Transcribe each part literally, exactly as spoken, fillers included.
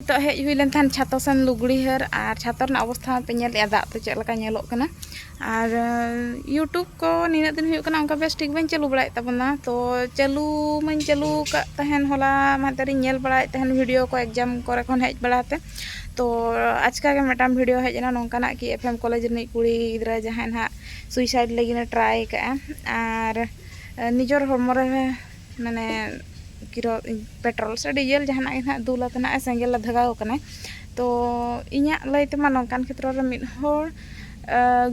ᱱᱤᱛᱚᱜ ᱦᱮᱡ ᱦᱩᱭ ᱞᱮᱱ ᱛᱟᱦᱮᱸᱫ ᱪᱷᱟᱛᱚ ᱥᱮᱱ ᱞᱩᱜᱽᱲᱤᱦᱟᱹᱨ, ᱟᱨ ᱪᱷᱟᱛᱚ ᱨᱮᱱᱟᱜ ᱚᱵᱚᱥᱛᱷᱟ ᱯᱮ ᱧᱮᱞᱮᱫᱼᱟ, ᱫᱟᱜ ᱛᱮ ᱪᱮᱫ ᱞᱮᱠᱟ ᱧᱮᱞᱚᱜ ᱠᱟᱱᱟ᱾ ᱟᱨ YouTube ᱠᱚ ᱱᱤᱱᱟᱹᱜ ᱫᱤᱱ ᱦᱩᱭᱩᱜ ᱠᱟᱱᱟ, ᱚᱱᱠᱟ ᱵᱮᱥ ᱴᱷᱤᱠ ᱵᱟᱹᱧ ᱪᱟᱹᱞᱩ ᱵᱟᱲᱟᱭᱮᱫ ᱛᱟᱵᱚᱱᱟ᱾ ᱛᱚ ᱪᱟᱹᱞᱩ ᱢᱟᱧ ᱪᱟᱹᱞᱩ ᱟᱠᱟᱫ ᱛᱟᱦᱮᱱ, ᱦᱚᱞᱟ ᱢᱟᱦᱫᱮᱨᱤᱧ ᱧᱮᱞ ᱵᱟᱲᱟᱭᱮᱫ ᱛᱟᱦᱮᱱ ᱵᱷᱤᱰᱤᱭᱳ ᱠᱚ ᱮᱠᱡᱟᱢ ᱠᱚᱨᱮ ᱠᱷᱚᱱ ᱦᱮᱡ ᱵᱟᱲᱟᱛᱮ᱾ ᱛᱚ ᱟᱪᱠᱟ ᱜᱮ ᱢᱤᱫᱴᱟᱝ ᱵᱷᱤᱰᱤᱭᱳ ᱦᱮᱡ ᱮᱱᱟ ᱱᱚᱝᱠᱟᱱᱟᱜ ᱠᱤ ᱮᱯᱷ ᱮᱢ ᱠᱚᱞᱮᱡᱽ ᱨᱤᱱᱤᱡ ᱠᱩᱲᱤ ᱜᱤᱫᱽᱨᱟᱹ ᱡᱟᱦᱟᱸᱭ ᱱᱟᱦᱟᱜ ᱥᱩᱭᱥᱟᱭᱤᱰ ᱞᱟᱹᱜᱤᱫ ᱮ ᱴᱨᱟᱭ ᱟᱠᱟᱫᱼᱟ, ᱟᱨ ᱱᱤᱡᱚᱨ ᱦᱚᱲᱢᱚ ᱨᱮ ᱢᱟᱱᱮ ᱠᱤᱨᱳ ᱯᱮᱴᱨᱳᱞ ᱥᱮ ᱰᱤᱡᱮᱞ ᱡᱟᱦᱟᱱᱟᱜ ᱜᱮ ᱱᱟᱦᱟᱜ ᱫᱩᱞ ᱟᱛᱮ ᱱᱟᱦᱟᱜ ᱮ ᱥᱮᱸᱜᱮᱞ ᱞᱮ ᱫᱷᱟᱜᱟᱣ ᱠᱟᱱᱟᱭ᱾ ᱛᱚ ᱤᱧᱟᱹᱜ ᱞᱟᱹᱭ ᱛᱮᱢᱟ ᱱᱚᱝᱠᱟᱱ ᱠᱷᱮᱛᱨᱚ ᱨᱮ ᱢᱤᱫ ᱦᱚᱲ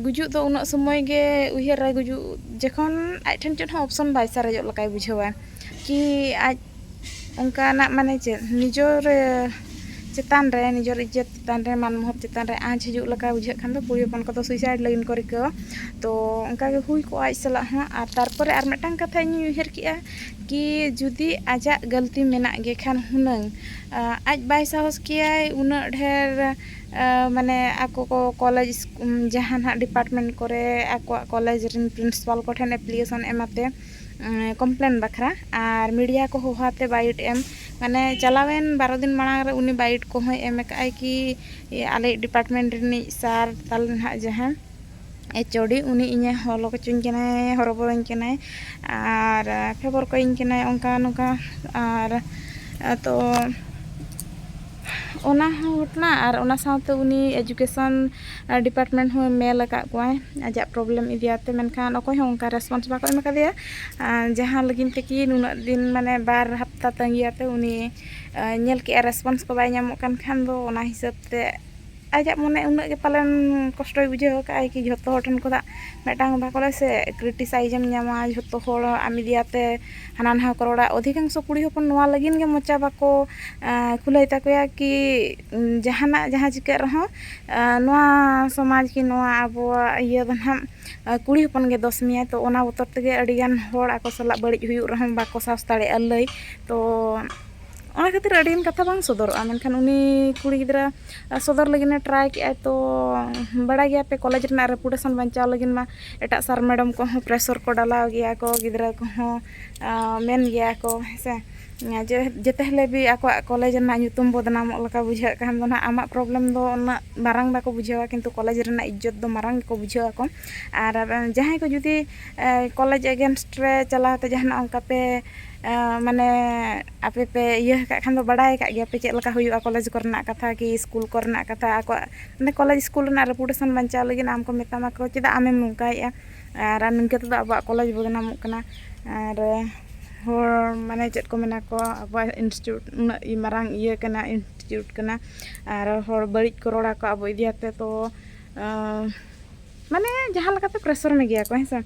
ᱜᱩᱡᱩᱜ ᱫᱚ ᱩᱱᱟᱹᱜ ᱥᱚᱢᱚᱭ ᱜᱮ ᱩᱭᱦᱟᱹᱨᱟᱭ, ᱜᱩᱡᱩᱜ ᱡᱚᱠᱷᱚᱱ ᱟᱡ ᱴᱷᱮᱱ ᱪᱮᱫ ᱦᱚᱸ ᱚᱯᱥᱚᱱ ᱵᱟᱭ ᱥᱟᱨᱮᱡᱚᱜ ᱞᱮᱠᱟᱭ ᱵᱩᱡᱷᱟᱹᱣᱟ, ᱠᱤ ᱟᱡ ᱚᱱᱠᱟᱱᱟᱜ ᱢᱟᱱᱮ ᱪᱮᱫ ᱱᱤᱡᱚᱨ ᱪᱮᱛᱟᱱ ᱨᱮ, ᱱᱤᱡᱚᱨ ᱤᱡᱽᱡᱚᱛ ᱪᱮᱛᱟᱱ ᱨᱮ, ᱢᱟᱱ ᱢᱚᱦᱚᱛ ᱪᱮᱛᱟᱱ ᱨᱮ ᱟᱸᱪ ᱦᱤᱡᱩᱜ ᱞᱮᱠᱟ ᱵᱩᱡᱷᱟᱹᱜ ᱠᱷᱟᱱ ᱫᱚ ᱠᱩᱲᱤ ᱦᱚᱯᱚᱱ ᱠᱚᱫᱚ ᱥᱩᱭᱥᱟᱭᱤᱰ ᱞᱟᱹᱜᱤᱫ ᱠᱚ ᱨᱤᱠᱟᱹᱣᱟ᱾ ᱛᱚ ᱚᱱᱠᱟ ᱜᱮ ᱦᱩᱭ ᱠᱚᱜᱼᱟ ᱟᱡ ᱥᱟᱞᱟᱜ ᱦᱚᱸ᱾ ᱟᱨ ᱛᱟᱨᱯᱚᱨᱮ ᱟᱨ ᱢᱤᱫᱴᱟᱝ ᱠᱟᱛᱷᱟ ᱤᱧ ᱩᱭᱦᱟᱹᱨ ᱠᱮᱜᱼᱟ ᱠᱤ ᱡᱩᱫᱤ ᱟᱡᱟᱜ ᱜᱟᱹᱞᱛᱤ ᱢᱮᱱᱟᱜ ᱜᱮ ᱠᱷᱟᱱ ᱦᱩᱱᱟᱹᱝ ᱟᱡ ᱵᱟᱭ ᱥᱟᱦᱚᱥ ᱠᱮᱭᱟᱭ ᱩᱱᱟᱹᱜ ᱰᱷᱮᱨ ᱢᱟᱱᱮ ᱟᱠᱚ ᱠᱚ ᱠᱚᱞᱮᱡᱽ ᱡᱟᱦᱟᱸ ᱱᱟᱦᱟᱜ ᱰᱤᱯᱟᱨᱴᱢᱮᱱᱴ ᱠᱚᱨᱮ ᱟᱠᱚᱣᱟᱜ ᱠᱚᱞᱮᱡᱽ ᱨᱮᱱ ᱯᱨᱤᱱᱥᱤᱯᱟᱞ ᱠᱚᱴᱷᱮᱱ ᱮᱯᱞᱤᱠᱮᱥᱚᱱ ᱮᱢᱟᱛᱮ ᱠᱚᱢᱯᱞᱮᱱ ᱵᱟᱠᱷᱨᱟ᱾ ᱟᱨ ᱢᱤᱰᱤᱭᱟ ᱠᱚ ᱦᱚᱦᱚᱣᱟᱛᱮ ᱵᱟᱭᱤᱴ ᱮᱢ, ᱢᱟᱱᱮ ᱪᱟᱞᱟᱣᱮᱱ ᱵᱟᱨᱚ ᱫᱤᱱ ᱢᱟᱲᱟᱝ ᱨᱮ ᱩᱱᱤ ᱵᱟᱭᱤᱴ ᱠᱚᱦᱚᱸᱭ ᱮᱢ ᱟᱠᱟᱫᱼᱟᱭ ᱠᱤ ᱟᱞᱮ ᱰᱤᱯᱟᱨᱴᱢᱮᱱᱴ ᱨᱤᱱᱤᱡ ᱥᱟᱨ ᱛᱟᱞᱮ ᱱᱟᱦᱟᱜ ᱡᱟᱦᱟᱸ ᱮᱪ ᱳ ᱰᱤ ᱩᱱᱤ ᱤᱧᱮ ᱦᱚᱞᱚ ᱦᱚᱪᱚᱧ ᱠᱟᱱᱟᱭ, ᱦᱚᱨᱚᱵᱚᱨᱚᱧ ᱠᱟᱱᱟᱭ ᱟᱨ ᱯᱷᱮᱵᱚᱨ ᱠᱚᱭᱤᱧ ᱠᱟᱱᱟᱭ ᱚᱱᱠᱟ ᱱᱚᱝᱠᱟ᱾ ᱟᱨ ᱛᱚ ᱚᱱᱟ ᱦᱚᱸ ᱜᱷᱚᱴᱚᱱᱟ, ᱟᱨ ᱚᱱᱟ ᱥᱟᱶᱛᱮ ᱩᱱᱤ ᱮᱡᱩᱠᱮᱥᱚᱱ ᱰᱤᱯᱟᱨᱴᱢᱮᱱᱴ ᱦᱚᱸ ᱢᱮᱞ ᱟᱠᱟᱫ ᱠᱚᱣᱟᱭ ᱟᱡᱟᱜ ᱯᱨᱚᱵᱞᱮᱢ ᱤᱫᱤᱭᱟᱛᱮ, ᱢᱮᱱᱠᱷᱟᱱ ᱚᱠᱚᱭ ᱦᱚᱸ ᱚᱱᱠᱟ ᱨᱮᱥᱯᱚᱱᱥ ᱵᱟᱠᱚ ᱮᱢ ᱟᱠᱟᱫᱮᱭᱟ᱾ ᱟᱨ ᱡᱟᱦᱟᱸ ᱞᱟᱹᱜᱤᱫ ᱛᱮᱠᱤ ᱱᱩᱱᱟᱹᱜ ᱫᱤᱱ ᱢᱟᱱᱮ ᱵᱟᱨ ᱦᱟᱯᱛᱟ ᱛᱟᱺᱜᱤᱭᱟᱛᱮ ᱩᱱᱤ ᱧᱮᱞ ᱠᱮᱜᱼᱟ ᱨᱮᱥᱯᱚᱱᱥ ᱠᱚ ᱵᱟᱭ ᱧᱟᱢᱚᱜ ᱠᱟᱱ ᱠᱷᱟᱱ ᱫᱚ ᱚᱱᱟ ᱦᱤᱥᱟᱹᱵ ᱛᱮ ᱟᱡᱟᱜ ᱢᱚᱱᱮ ᱩᱱᱟᱹᱜ ᱜᱮ ᱯᱟᱞᱮᱱ ᱠᱚᱥᱴᱚᱭ ᱵᱩᱡᱷᱟᱹᱣ ᱟᱠᱟᱫᱼᱟᱭ ᱠᱤ ᱡᱷᱚᱛᱚ ᱦᱚᱲ ᱴᱷᱮᱱ ᱠᱷᱚᱱᱟᱜ ᱢᱤᱫᱴᱟᱝ ᱵᱟᱠᱚ ᱞᱟᱹᱭᱟ ᱥᱮ ᱠᱨᱤᱴᱤᱥᱟᱭᱤᱡᱽ ᱮᱢ ᱧᱟᱢᱟ, ᱡᱷᱚᱛᱚ ᱦᱚᱲ ᱟᱢ ᱤᱫᱤᱭᱟᱛᱮ ᱦᱟᱱᱟ ᱱᱟᱣᱟ ᱠᱚ ᱨᱚᱲᱟ᱾ ᱚᱫᱷᱤᱠᱟᱝᱥᱚ ᱠᱩᱲᱤ ᱦᱚᱯᱚᱱ ᱱᱚᱣᱟ ᱞᱟᱹᱜᱤᱫ ᱜᱮ ᱢᱚᱪᱟ ᱵᱟᱠᱚ ᱠᱷᱩᱞᱟᱹᱭ ᱛᱟᱠᱚᱭᱟ ᱠᱤ ᱡᱟᱦᱟᱱᱟᱜ ᱡᱟᱦᱟᱸ ᱪᱤᱠᱟᱹᱜ ᱨᱮᱦᱚᱸ ᱱᱚᱣᱟ ᱥᱚᱢᱟᱡᱽ ᱠᱤ ᱱᱚᱣᱟ ᱟᱵᱚᱣᱟᱜ ᱤᱭᱟᱹ ᱫᱚ ᱱᱟᱦᱟᱜ ᱠᱩᱲᱤ ᱦᱚᱯᱚᱱ ᱜᱮ ᱫᱳᱥ ᱢᱮᱭᱟᱭ᱾ ᱛᱚ ᱚᱱᱟ ᱵᱚᱛᱚᱨ ᱛᱮᱜᱮ ᱟᱹᱰᱤᱜᱟᱱ ᱦᱚᱲ ᱟᱠᱚ ᱥᱟᱞᱟᱜ ᱵᱟᱹᱲᱤᱡ ᱦᱩᱭᱩᱜ ᱨᱮᱦᱚᱸ ᱵᱟᱠᱚ ᱥᱟᱦᱚᱥ ᱫᱟᱲᱮᱭᱟᱜᱼᱟ ᱞᱟᱹᱭ᱾ ᱛᱚ ᱚᱱᱟ ᱠᱷᱟᱹᱛᱤᱨ ᱟᱹᱰᱤᱜᱟᱱ ᱠᱟᱛᱷᱟ ᱵᱟᱝ ᱥᱚᱫᱚᱨᱚᱜᱼᱟ, ᱢᱮᱱᱠᱷᱟᱱ ᱩᱱᱤ ᱠᱩᱲᱤ ᱜᱤᱫᱽᱨᱟᱹ ᱥᱚᱫᱚᱨ ᱞᱟᱹᱜᱤᱫ ᱮ ᱴᱨᱟᱭ ᱠᱮᱜᱼᱟᱭ᱾ ᱛᱚ ᱵᱟᱲᱟᱭ ᱜᱮᱭᱟᱯᱮ ᱠᱚᱞᱮᱡᱽ ᱨᱮᱱᱟᱜ ᱨᱮᱯᱩᱴᱮᱥᱚᱱ ᱵᱟᱧᱪᱟᱣ ᱞᱟᱹᱜᱤᱫ ᱢᱟ ᱮᱴᱟᱜ ᱥᱟᱨ ᱢᱮᱰᱟᱢ ᱠᱚᱦᱚᱸ ᱯᱨᱮᱥᱚᱨ ᱠᱚ ᱰᱟᱞᱟᱣ ᱜᱮᱭᱟ ᱠᱚ, ᱜᱤᱫᱽᱨᱟᱹ ᱠᱚᱦᱚᱸ ᱢᱮᱱ ᱜᱮᱭᱟ ᱠᱚ ᱦᱮᱸ ᱥᱮ᱾ ᱡᱮ ᱡᱮᱛᱮ ᱦᱤᱞᱳᱜ ᱵᱤ ᱟᱠᱚᱣᱟᱜ ᱠᱚᱞᱮᱡᱽ ᱨᱮᱱᱟᱜ ᱧᱩᱛᱩᱢ ᱵᱚᱫᱱᱟᱢᱚᱜ ᱞᱮᱠᱟ ᱵᱩᱡᱷᱟᱹᱜ ᱠᱷᱟᱱ ᱫᱚ ᱱᱟᱦᱟᱜ ᱟᱢᱟᱜ ᱯᱨᱚᱵᱞᱮᱢ ᱫᱚ ᱩᱱᱟᱹᱜ ᱢᱟᱨᱟᱝ ᱵᱟᱠᱚ ᱵᱩᱡᱷᱟᱹᱣᱟ, ᱠᱤᱱᱛᱩ ᱠᱚᱞᱮᱡᱽ ᱨᱮᱱᱟᱜ ᱤᱡᱽᱡᱚᱛ ᱫᱚ ᱢᱟᱨᱟᱝ ᱜᱮᱠᱚ ᱵᱩᱡᱷᱟᱹᱣ ᱟᱠᱚ᱾ ᱟᱨ ᱡᱟᱦᱟᱸᱭ ᱠᱚ ᱡᱩᱫᱤ ᱠᱚᱞᱮᱡᱽ ᱮᱜᱮᱱᱥᱴ ᱨᱮ ᱪᱟᱞᱟᱣ ᱠᱟᱛᱮ ᱡᱟᱦᱟᱱᱟᱜ ᱚᱱᱠᱟ ᱯᱮ ᱢᱟᱱᱮ ᱟᱯᱮ ᱯᱮ ᱤᱭᱟᱹ ᱟᱠᱟᱫ ᱠᱷᱟᱱ ᱫᱚ ᱵᱟᱲᱟᱭ ᱟᱠᱟᱫ ᱜᱮᱭᱟ ᱯᱮ ᱪᱮᱫ ᱞᱮᱠᱟ ᱦᱩᱭᱩᱜᱼᱟ ᱠᱚᱞᱮᱡᱽ ᱠᱚᱨᱮᱱᱟᱜ ᱠᱟᱛᱷᱟ ᱠᱤ ᱥᱠᱩᱞ ᱠᱚᱨᱮᱱᱟᱜ ᱠᱟᱛᱷᱟ᱾ ᱟᱠᱚᱣᱟᱜ ᱢᱟᱱᱮ ᱠᱚᱞᱮᱡᱽ ᱥᱠᱩᱞ ᱨᱮᱱᱟᱜ ᱨᱮᱯᱩᱴᱮᱥᱚᱱ ᱵᱟᱧᱪᱟᱣ ᱞᱟᱹᱜᱤᱫ ᱟᱢ ᱠᱚ ᱢᱮᱛᱟᱢᱟ ᱠᱚ ᱪᱮᱫᱟᱜ ᱟᱢᱮᱢ ᱱᱚᱝᱠᱟᱭᱮᱫᱼᱟ, ᱟᱨ ᱱᱤᱝᱠᱟᱹ ᱛᱮᱫᱚ ᱟᱵᱚᱣᱟᱜ ᱠᱚᱞᱮᱡᱽ ᱵᱚᱫᱱᱟᱢᱚᱜ ᱠᱟᱱᱟ᱾ ᱟᱨ ᱦᱚᱲ ᱢᱟᱱᱮ ᱪᱮᱫ ᱠᱚ ᱢᱮᱱᱟ ᱠᱚ ᱟᱵᱚᱣᱟᱜ ᱤᱱᱥᱴᱤᱴᱤᱭᱩᱴ ᱩᱱᱟᱹᱜ ᱢᱟᱨᱟᱝ ᱤᱭᱟᱹ ᱠᱟᱱᱟ, ᱤᱱᱥᱴᱤᱴᱤᱭᱩᱴ ᱠᱟᱱᱟ, ᱟᱨ ᱦᱚᱲ ᱵᱟᱹᱲᱤᱡ ᱠᱚ ᱨᱚᱲᱟ ᱠᱚ ᱟᱵᱚ ᱤᱫᱤ ᱠᱟᱛᱮ ᱛᱚ ᱢᱟᱱᱮ ᱡᱟᱦᱟᱸ ᱞᱮᱠᱟᱛᱮ ᱯᱨᱮᱥᱚᱨ ᱢᱮᱜᱮᱭᱟ ᱠᱚ, ᱦᱮᱸ ᱥᱮ᱾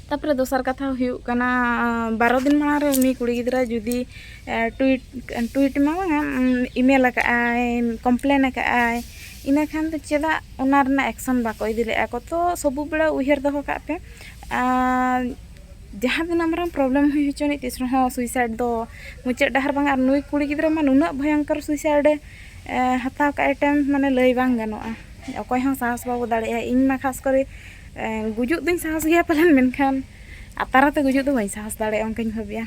ᱛᱟᱨᱯᱚᱨᱮ ᱫᱚᱥᱟᱨ ᱠᱟᱛᱷᱟ ᱦᱩᱭᱩᱜ ᱠᱟᱱᱟ, ᱵᱟᱨᱚ ᱫᱤᱱ ᱢᱟᱲᱟᱝ ᱨᱮ ᱩᱱᱤ ᱠᱩᱲᱤ ᱜᱤᱫᱽᱨᱟᱹ ᱡᱩᱫᱤ ᱴᱩᱭᱤᱴ ᱴᱩᱭᱤᱴ ᱢᱟ ᱵᱟᱝᱟ, ᱤᱢᱮᱞ ᱟᱠᱟᱫᱼᱟᱭ, ᱠᱚᱢᱯᱞᱮᱱ ᱟᱠᱟᱫᱼᱟᱭ, ᱤᱱᱟᱹ ᱠᱷᱟᱱ ᱫᱚ ᱪᱮᱫᱟᱜ ᱚᱱᱟ ᱨᱮᱱᱟᱜ ᱮᱠᱥᱚᱱ ᱵᱟᱠᱚ ᱤᱫᱤ ᱞᱮᱫᱼᱟ ᱠᱚ? ᱛᱚ ᱥᱚᱵᱩ ᱵᱮᱲᱟ ᱩᱭᱦᱟᱹᱨ ᱫᱚᱦᱚ ᱠᱟᱜ ᱯᱮ, ᱟᱨ ᱡᱟᱦᱟᱸ ᱛᱤᱱᱟᱹᱜ ᱢᱟᱨᱟᱝ ᱯᱨᱚᱵᱞᱮᱢ ᱦᱩᱭ ᱦᱚᱪᱚᱱᱤᱡ ᱛᱤᱥ ᱨᱮᱦᱚᱸ ᱥᱩᱭᱥᱟᱭᱤᱰ ᱫᱚ ᱢᱩᱪᱟᱹᱫ ᱰᱟᱦᱟᱨ ᱵᱟᱝᱟ᱾ ᱟᱨ ᱱᱩᱭ ᱠᱩᱲᱤ ᱜᱤᱫᱽᱨᱟᱹ ᱢᱟ ᱱᱩᱱᱟᱹᱜ ᱵᱷᱚᱭᱚᱝᱠᱚᱨ ᱥᱩᱭᱥᱟᱭᱤᱰ ᱮ ᱦᱟᱛᱟᱣ ᱠᱟᱜ ᱟᱭ ᱴᱟᱭᱤᱢ ᱢᱟᱱᱮ ᱞᱟᱹᱭ ᱵᱟᱝ ᱜᱟᱱᱚᱜᱼᱟ᱾ ᱚᱠᱚᱭ ᱦᱚᱸ ᱥᱟᱦᱚᱥ ᱵᱟᱵᱚ ᱫᱟᱲᱮᱭᱟᱜᱼᱟ᱾ ᱤᱧ ᱢᱟ ᱠᱷᱟᱥ ᱠᱚᱨᱮ ᱜᱩᱡᱩᱜ ᱫᱚᱧ ᱥᱟᱦᱚᱥ ᱜᱮᱭᱟ ᱯᱟᱞᱮᱱ, ᱢᱮᱱᱠᱷᱟᱱ ᱟᱛᱟᱨᱟᱛᱮ ᱜᱩᱡᱩᱜ ᱫᱚ ᱵᱟᱹᱧ ᱥᱟᱦᱚᱥ ᱫᱟᱲᱮᱭᱟᱜᱼᱟ ᱚᱱᱠᱟᱧ ᱵᱷᱟᱹᱵᱤᱭᱟ᱾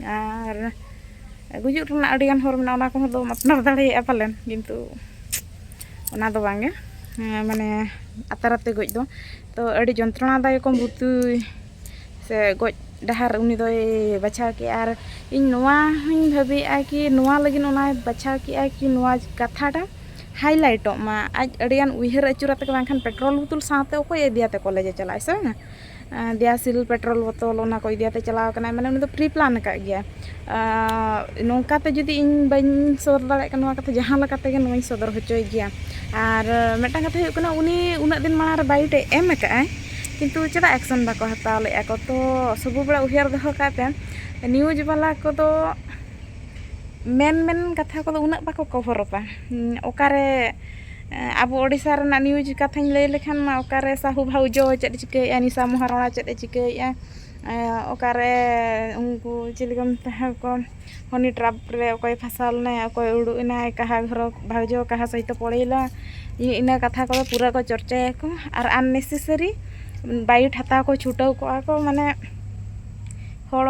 ᱟᱨ ᱜᱩᱡᱩᱜ ᱨᱮᱱᱟᱜ ᱟᱹᱰᱤᱜᱟᱱ ᱦᱚᱨ ᱢᱮᱱᱟᱜᱼᱟ, ᱚᱱᱟ ᱠᱚᱦᱚᱸ ᱫᱚᱢ ᱟᱯᱱᱟᱨ ᱫᱟᱲᱮᱭᱟᱜᱼᱟ ᱯᱟᱞᱮᱱ, ᱠᱤᱱᱛᱩ ᱚᱱᱟ ᱫᱚ ᱵᱟᱝᱜᱮ, ᱢᱟᱱᱮ ᱟᱛᱟᱨᱟᱛᱮ ᱜᱚᱡ ᱫᱚ᱾ ᱛᱚ ᱟᱹᱰᱤ ᱡᱚᱱᱛᱨᱚᱱᱟᱫᱟᱭᱚᱠ ᱢᱨᱤᱛᱩ ᱥᱮ ᱜᱚᱡ ᱰᱟᱦᱟᱨ ᱩᱱᱤ ᱫᱚᱭ ᱵᱟᱪᱷᱟᱣ ᱠᱮᱜᱼᱟ᱾ ᱟᱨ ᱤᱧ ᱱᱚᱣᱟ ᱦᱚᱸᱧ ᱵᱷᱟᱹᱵᱤᱭᱮᱫᱼᱟ ᱠᱤ ᱱᱚᱣᱟ ᱞᱟᱹᱜᱤᱫ ᱚᱱᱟᱭ ᱵᱟᱪᱷᱟᱣ ᱠᱮᱜᱼᱟ ᱠᱤ ᱱᱚᱣᱟ ᱠᱟᱛᱷᱟᱴᱟ ᱦᱟᱭᱞᱟᱭᱤᱴᱚᱜ ᱢᱟ᱾ ᱟᱡ ᱟᱹᱰᱤᱜᱟᱱ ᱩᱭᱦᱟᱹᱨ ᱟᱹᱪᱩᱨ ᱟᱛᱮ ᱜᱮ, ᱵᱟᱝᱠᱷᱟᱱ ᱯᱮᱴᱨᱳᱞ ᱵᱳᱛᱚᱞ ᱥᱟᱶᱛᱮ ᱚᱠᱚᱭ ᱤᱫᱤᱭᱟᱛᱮ ᱠᱚᱞᱮᱡᱽ ᱮ ᱪᱟᱞᱟᱜᱼᱟ, ᱥᱮ ᱵᱟᱝᱟ? ᱫᱮᱭᱟᱥᱤᱞ ᱯᱮᱴᱨᱳᱞ ᱵᱳᱛᱚᱞ ᱚᱱᱟ ᱠᱚ ᱤᱫᱤᱭᱟᱛᱮ ᱪᱟᱞᱟᱣ ᱠᱟᱱᱟᱭ, ᱢᱟᱱᱮ ᱩᱱᱤ ᱫᱚ ᱯᱨᱤ ᱯᱞᱟᱱ ᱟᱠᱟᱫ ᱜᱮᱭᱟ᱾ ᱱᱚᱝᱠᱟᱛᱮ ᱡᱩᱫᱤ ᱤᱧ ᱵᱟᱹᱧ ᱥᱚᱫᱚᱨ ᱫᱟᱲᱮᱭᱟᱜ ᱠᱟᱱᱟ ᱱᱚᱣᱟ ᱠᱟᱛᱷᱟ, ᱡᱟᱦᱟᱸ ᱞᱮᱠᱟ ᱛᱮᱜᱮ ᱱᱚᱣᱟᱧ ᱥᱚᱫᱚᱨ ᱦᱚᱪᱚᱭ ᱜᱮᱭᱟ᱾ ᱟᱨ ᱢᱤᱫᱴᱟᱝ ᱠᱟᱛᱷᱟ ᱦᱩᱭᱩᱜ ᱠᱟᱱᱟ, ᱩᱱᱤ ᱩᱱᱟᱹᱜ ᱫᱤᱱ ᱢᱟᱲᱟᱝ ᱨᱮ ᱵᱟᱭᱤᱴ ᱮ ᱮᱢ ᱟᱠᱟᱫᱼᱟᱭ, ᱠᱤᱱᱛᱩ ᱪᱮᱫᱟᱜ ᱮᱠᱥᱚᱱ ᱵᱟᱠᱚ ᱦᱟᱛᱟᱣ ᱞᱮᱫᱼᱟ ᱠᱚ? ᱛᱚ ᱥᱚᱵᱩ ᱵᱮᱲᱟ ᱩᱭᱦᱟᱹᱨ ᱫᱚᱦᱚ ᱠᱟᱜ ᱯᱮ, ᱱᱤᱭᱩᱡᱽ ᱵᱟᱞᱟ ᱠᱚᱫᱚ ᱢᱮᱱ ᱢᱮᱱ ᱠᱟᱛᱷᱟ ᱠᱚᱫᱚ ᱩᱱᱟᱹᱜ ᱵᱟᱠᱚ ᱠᱚᱵᱷᱚᱨᱚᱜᱼᱟ᱾ ᱚᱠᱟᱨᱮ ᱟᱵᱚ ᱳᱰᱤᱥᱟ ᱨᱮᱱᱟᱜ ᱱᱤᱭᱩᱡᱽ ᱠᱟᱛᱷᱟᱧ ᱞᱟᱹᱭ ᱞᱮᱠᱷᱟᱱ ᱢᱟ, ᱚᱠᱟᱨᱮ ᱥᱟᱦᱩ ᱵᱷᱟᱣᱡᱚ ᱪᱮᱫ ᱮ ᱪᱤᱠᱟᱹᱭᱮᱫᱼᱟ, ᱱᱤᱥᱟ ᱢᱚᱦᱟᱨᱚᱬᱟ ᱪᱮᱫ ᱮ ᱪᱤᱠᱟᱹᱭᱮᱫᱼᱟ, ᱚᱠᱟᱨᱮ ᱩᱱᱠᱩ ᱪᱤᱞᱤ ᱠᱚ ᱢᱮᱛᱟ ᱠᱚ, ᱦᱚᱱᱤ ᱴᱨᱟᱯ ᱨᱮ ᱚᱠᱚᱭ ᱯᱷᱟᱥᱟᱣ ᱞᱮᱱᱟᱭ, ᱚᱠᱚᱭ ᱩᱰᱩᱠ ᱮᱱᱟᱭ, ᱠᱟᱦᱟ ᱜᱷᱚᱨᱚ ᱵᱷᱟᱣᱡᱚ ᱠᱟᱦᱟ ᱥᱚᱦᱤᱛᱚ ᱯᱚᱲᱮᱭᱮᱱᱟ, ᱤᱱᱟᱹ ᱠᱟᱛᱷᱟ ᱠᱚᱫᱚ ᱯᱩᱨᱟᱹ ᱠᱚ ᱪᱚᱨᱪᱟᱭᱟᱠᱚ᱾ ᱟᱨ ᱟᱱᱱᱮᱥᱮᱥᱟᱨᱤ ᱵᱟᱭᱤᱴ ᱦᱟᱛᱟᱣ ᱠᱚ ᱪᱷᱩᱴᱟᱹᱣ ᱠᱚᱜᱼᱟ ᱠᱚ, ᱢᱟᱱᱮ ᱦᱚᱲ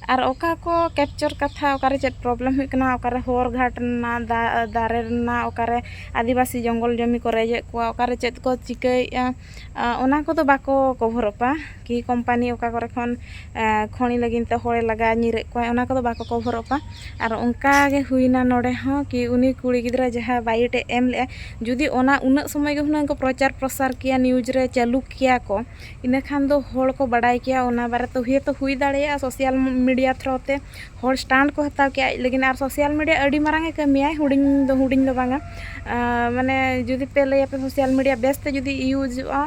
ᱟᱨ ᱚᱠᱟ ᱠᱚ ᱠᱮᱯᱪᱟᱨ ᱠᱟᱛᱷᱟ, ᱚᱠᱟᱨᱮ ᱪᱮᱫ ᱯᱨᱚᱵᱞᱮᱢ ᱦᱩᱭᱩᱜ ᱠᱟᱱᱟ, ᱚᱠᱟᱨᱮ ᱦᱚᱨ ᱜᱷᱟᱴ ᱨᱮᱱᱟᱜ, ᱫᱟ- ᱫᱟᱨᱮ ᱨᱮᱱᱟᱜ, ᱚᱠᱟᱨᱮ ᱟᱹᱫᱤᱵᱟᱹᱥᱤ ᱡᱚᱝᱜᱚᱞ ᱡᱚᱢᱤ ᱠᱚ ᱨᱮᱡᱮᱫ ᱠᱚᱣᱟ, ᱚᱠᱟᱨᱮ ᱪᱮᱫ ᱠᱚ ᱪᱤᱠᱟᱹᱭᱮᱫᱼᱟ, ᱟ, ᱚᱱᱟ ᱠᱚᱫᱚ ᱵᱟᱠᱚ ᱠᱚᱵᱷᱚᱨᱚᱜᱼᱟ᱾ ᱠᱤ ᱠᱳᱢᱯᱟᱱᱤ ᱚᱠᱟ ᱠᱚᱨᱮ ᱠᱷᱚᱱ, ᱟ, ᱠᱷᱚᱱᱤ ᱞᱟᱹᱜᱤᱫ ᱛᱮ ᱦᱚᱲᱮ ᱞᱟᱜᱟ ᱧᱤᱨᱮᱫ ᱠᱚᱣᱟ, ᱚᱱᱟ ᱠᱚᱫᱚ ᱵᱟᱠᱚ ᱠᱚᱵᱷᱚᱨᱚᱜᱼᱟ᱾ ᱟᱨ ᱚᱱᱠᱟ ᱜᱮ ᱦᱩᱭᱱᱟ ᱱᱚᱰᱮ ᱦᱚᱸ, ᱠᱤ ᱩᱱᱤ ᱠᱩᱲᱤ ᱜᱤᱫᱽᱨᱟᱹ ᱡᱟᱦᱟᱸ ᱵᱟᱭᱤᱴ ᱮ ᱮᱢ ᱞᱮᱫᱼᱟ, ᱡᱩᱫᱤ ᱚᱱᱟ ᱩᱱᱟᱹᱜ ᱥᱚᱢᱚᱭ ᱜᱮ ᱦᱩᱱᱟᱹᱝ ᱠᱚ ᱯᱨᱚᱪᱟᱨ ᱯᱨᱚᱥᱟᱨ ᱠᱮᱭᱟ, ᱱᱤᱭᱩᱡᱽ ᱨᱮ ᱪᱟᱹᱞᱩ ᱠᱮᱭᱟ ᱠᱚ, ᱤᱱᱟᱹ ᱠᱷᱟᱱ ᱫᱚ ᱦᱚᱲ ᱠᱚ ᱵᱟᱰᱟᱭ ᱠᱮᱭᱟ᱾ ᱚᱱᱟ ᱵᱟᱨᱮᱛᱮ ᱦᱩᱭᱛᱚ ᱦᱩᱭ ᱫᱟᱲᱮᱭᱟᱜᱼᱟ ᱥᱳᱥᱟᱞ ᱢᱤᱰᱤᱭᱟ ᱛᱷᱨᱳ ᱛᱮ ᱦᱚᱲ ᱥᱴᱟᱱᱰ ᱠᱚ ᱦᱟᱛᱟᱣ ᱠᱮᱭᱟ ᱟᱡ ᱞᱟᱹᱜᱤᱫ᱾ ᱟᱨ ᱥᱳᱥᱟᱞ ᱢᱤᱰᱤᱭᱟ ᱟᱹᱰᱤ ᱢᱟᱨᱟᱝ ᱮ ᱠᱟᱹᱢᱤᱭᱟᱭ, ᱦᱩᱰᱤᱧ ᱫᱚ ᱦᱩᱰᱤᱧ ᱫᱚ ᱵᱟᱝᱟ᱾ ᱟᱨ ᱢᱟᱱᱮ ᱡᱩᱫᱤ ᱯᱮ ᱞᱟᱹᱭᱟ ᱯᱮ ᱥᱳᱥᱟᱞ ᱢᱤᱰᱤᱭᱟ ᱵᱮᱥ ᱛᱮ ᱡᱩᱫᱤ ᱤᱭᱩᱡᱚᱜᱼᱟ,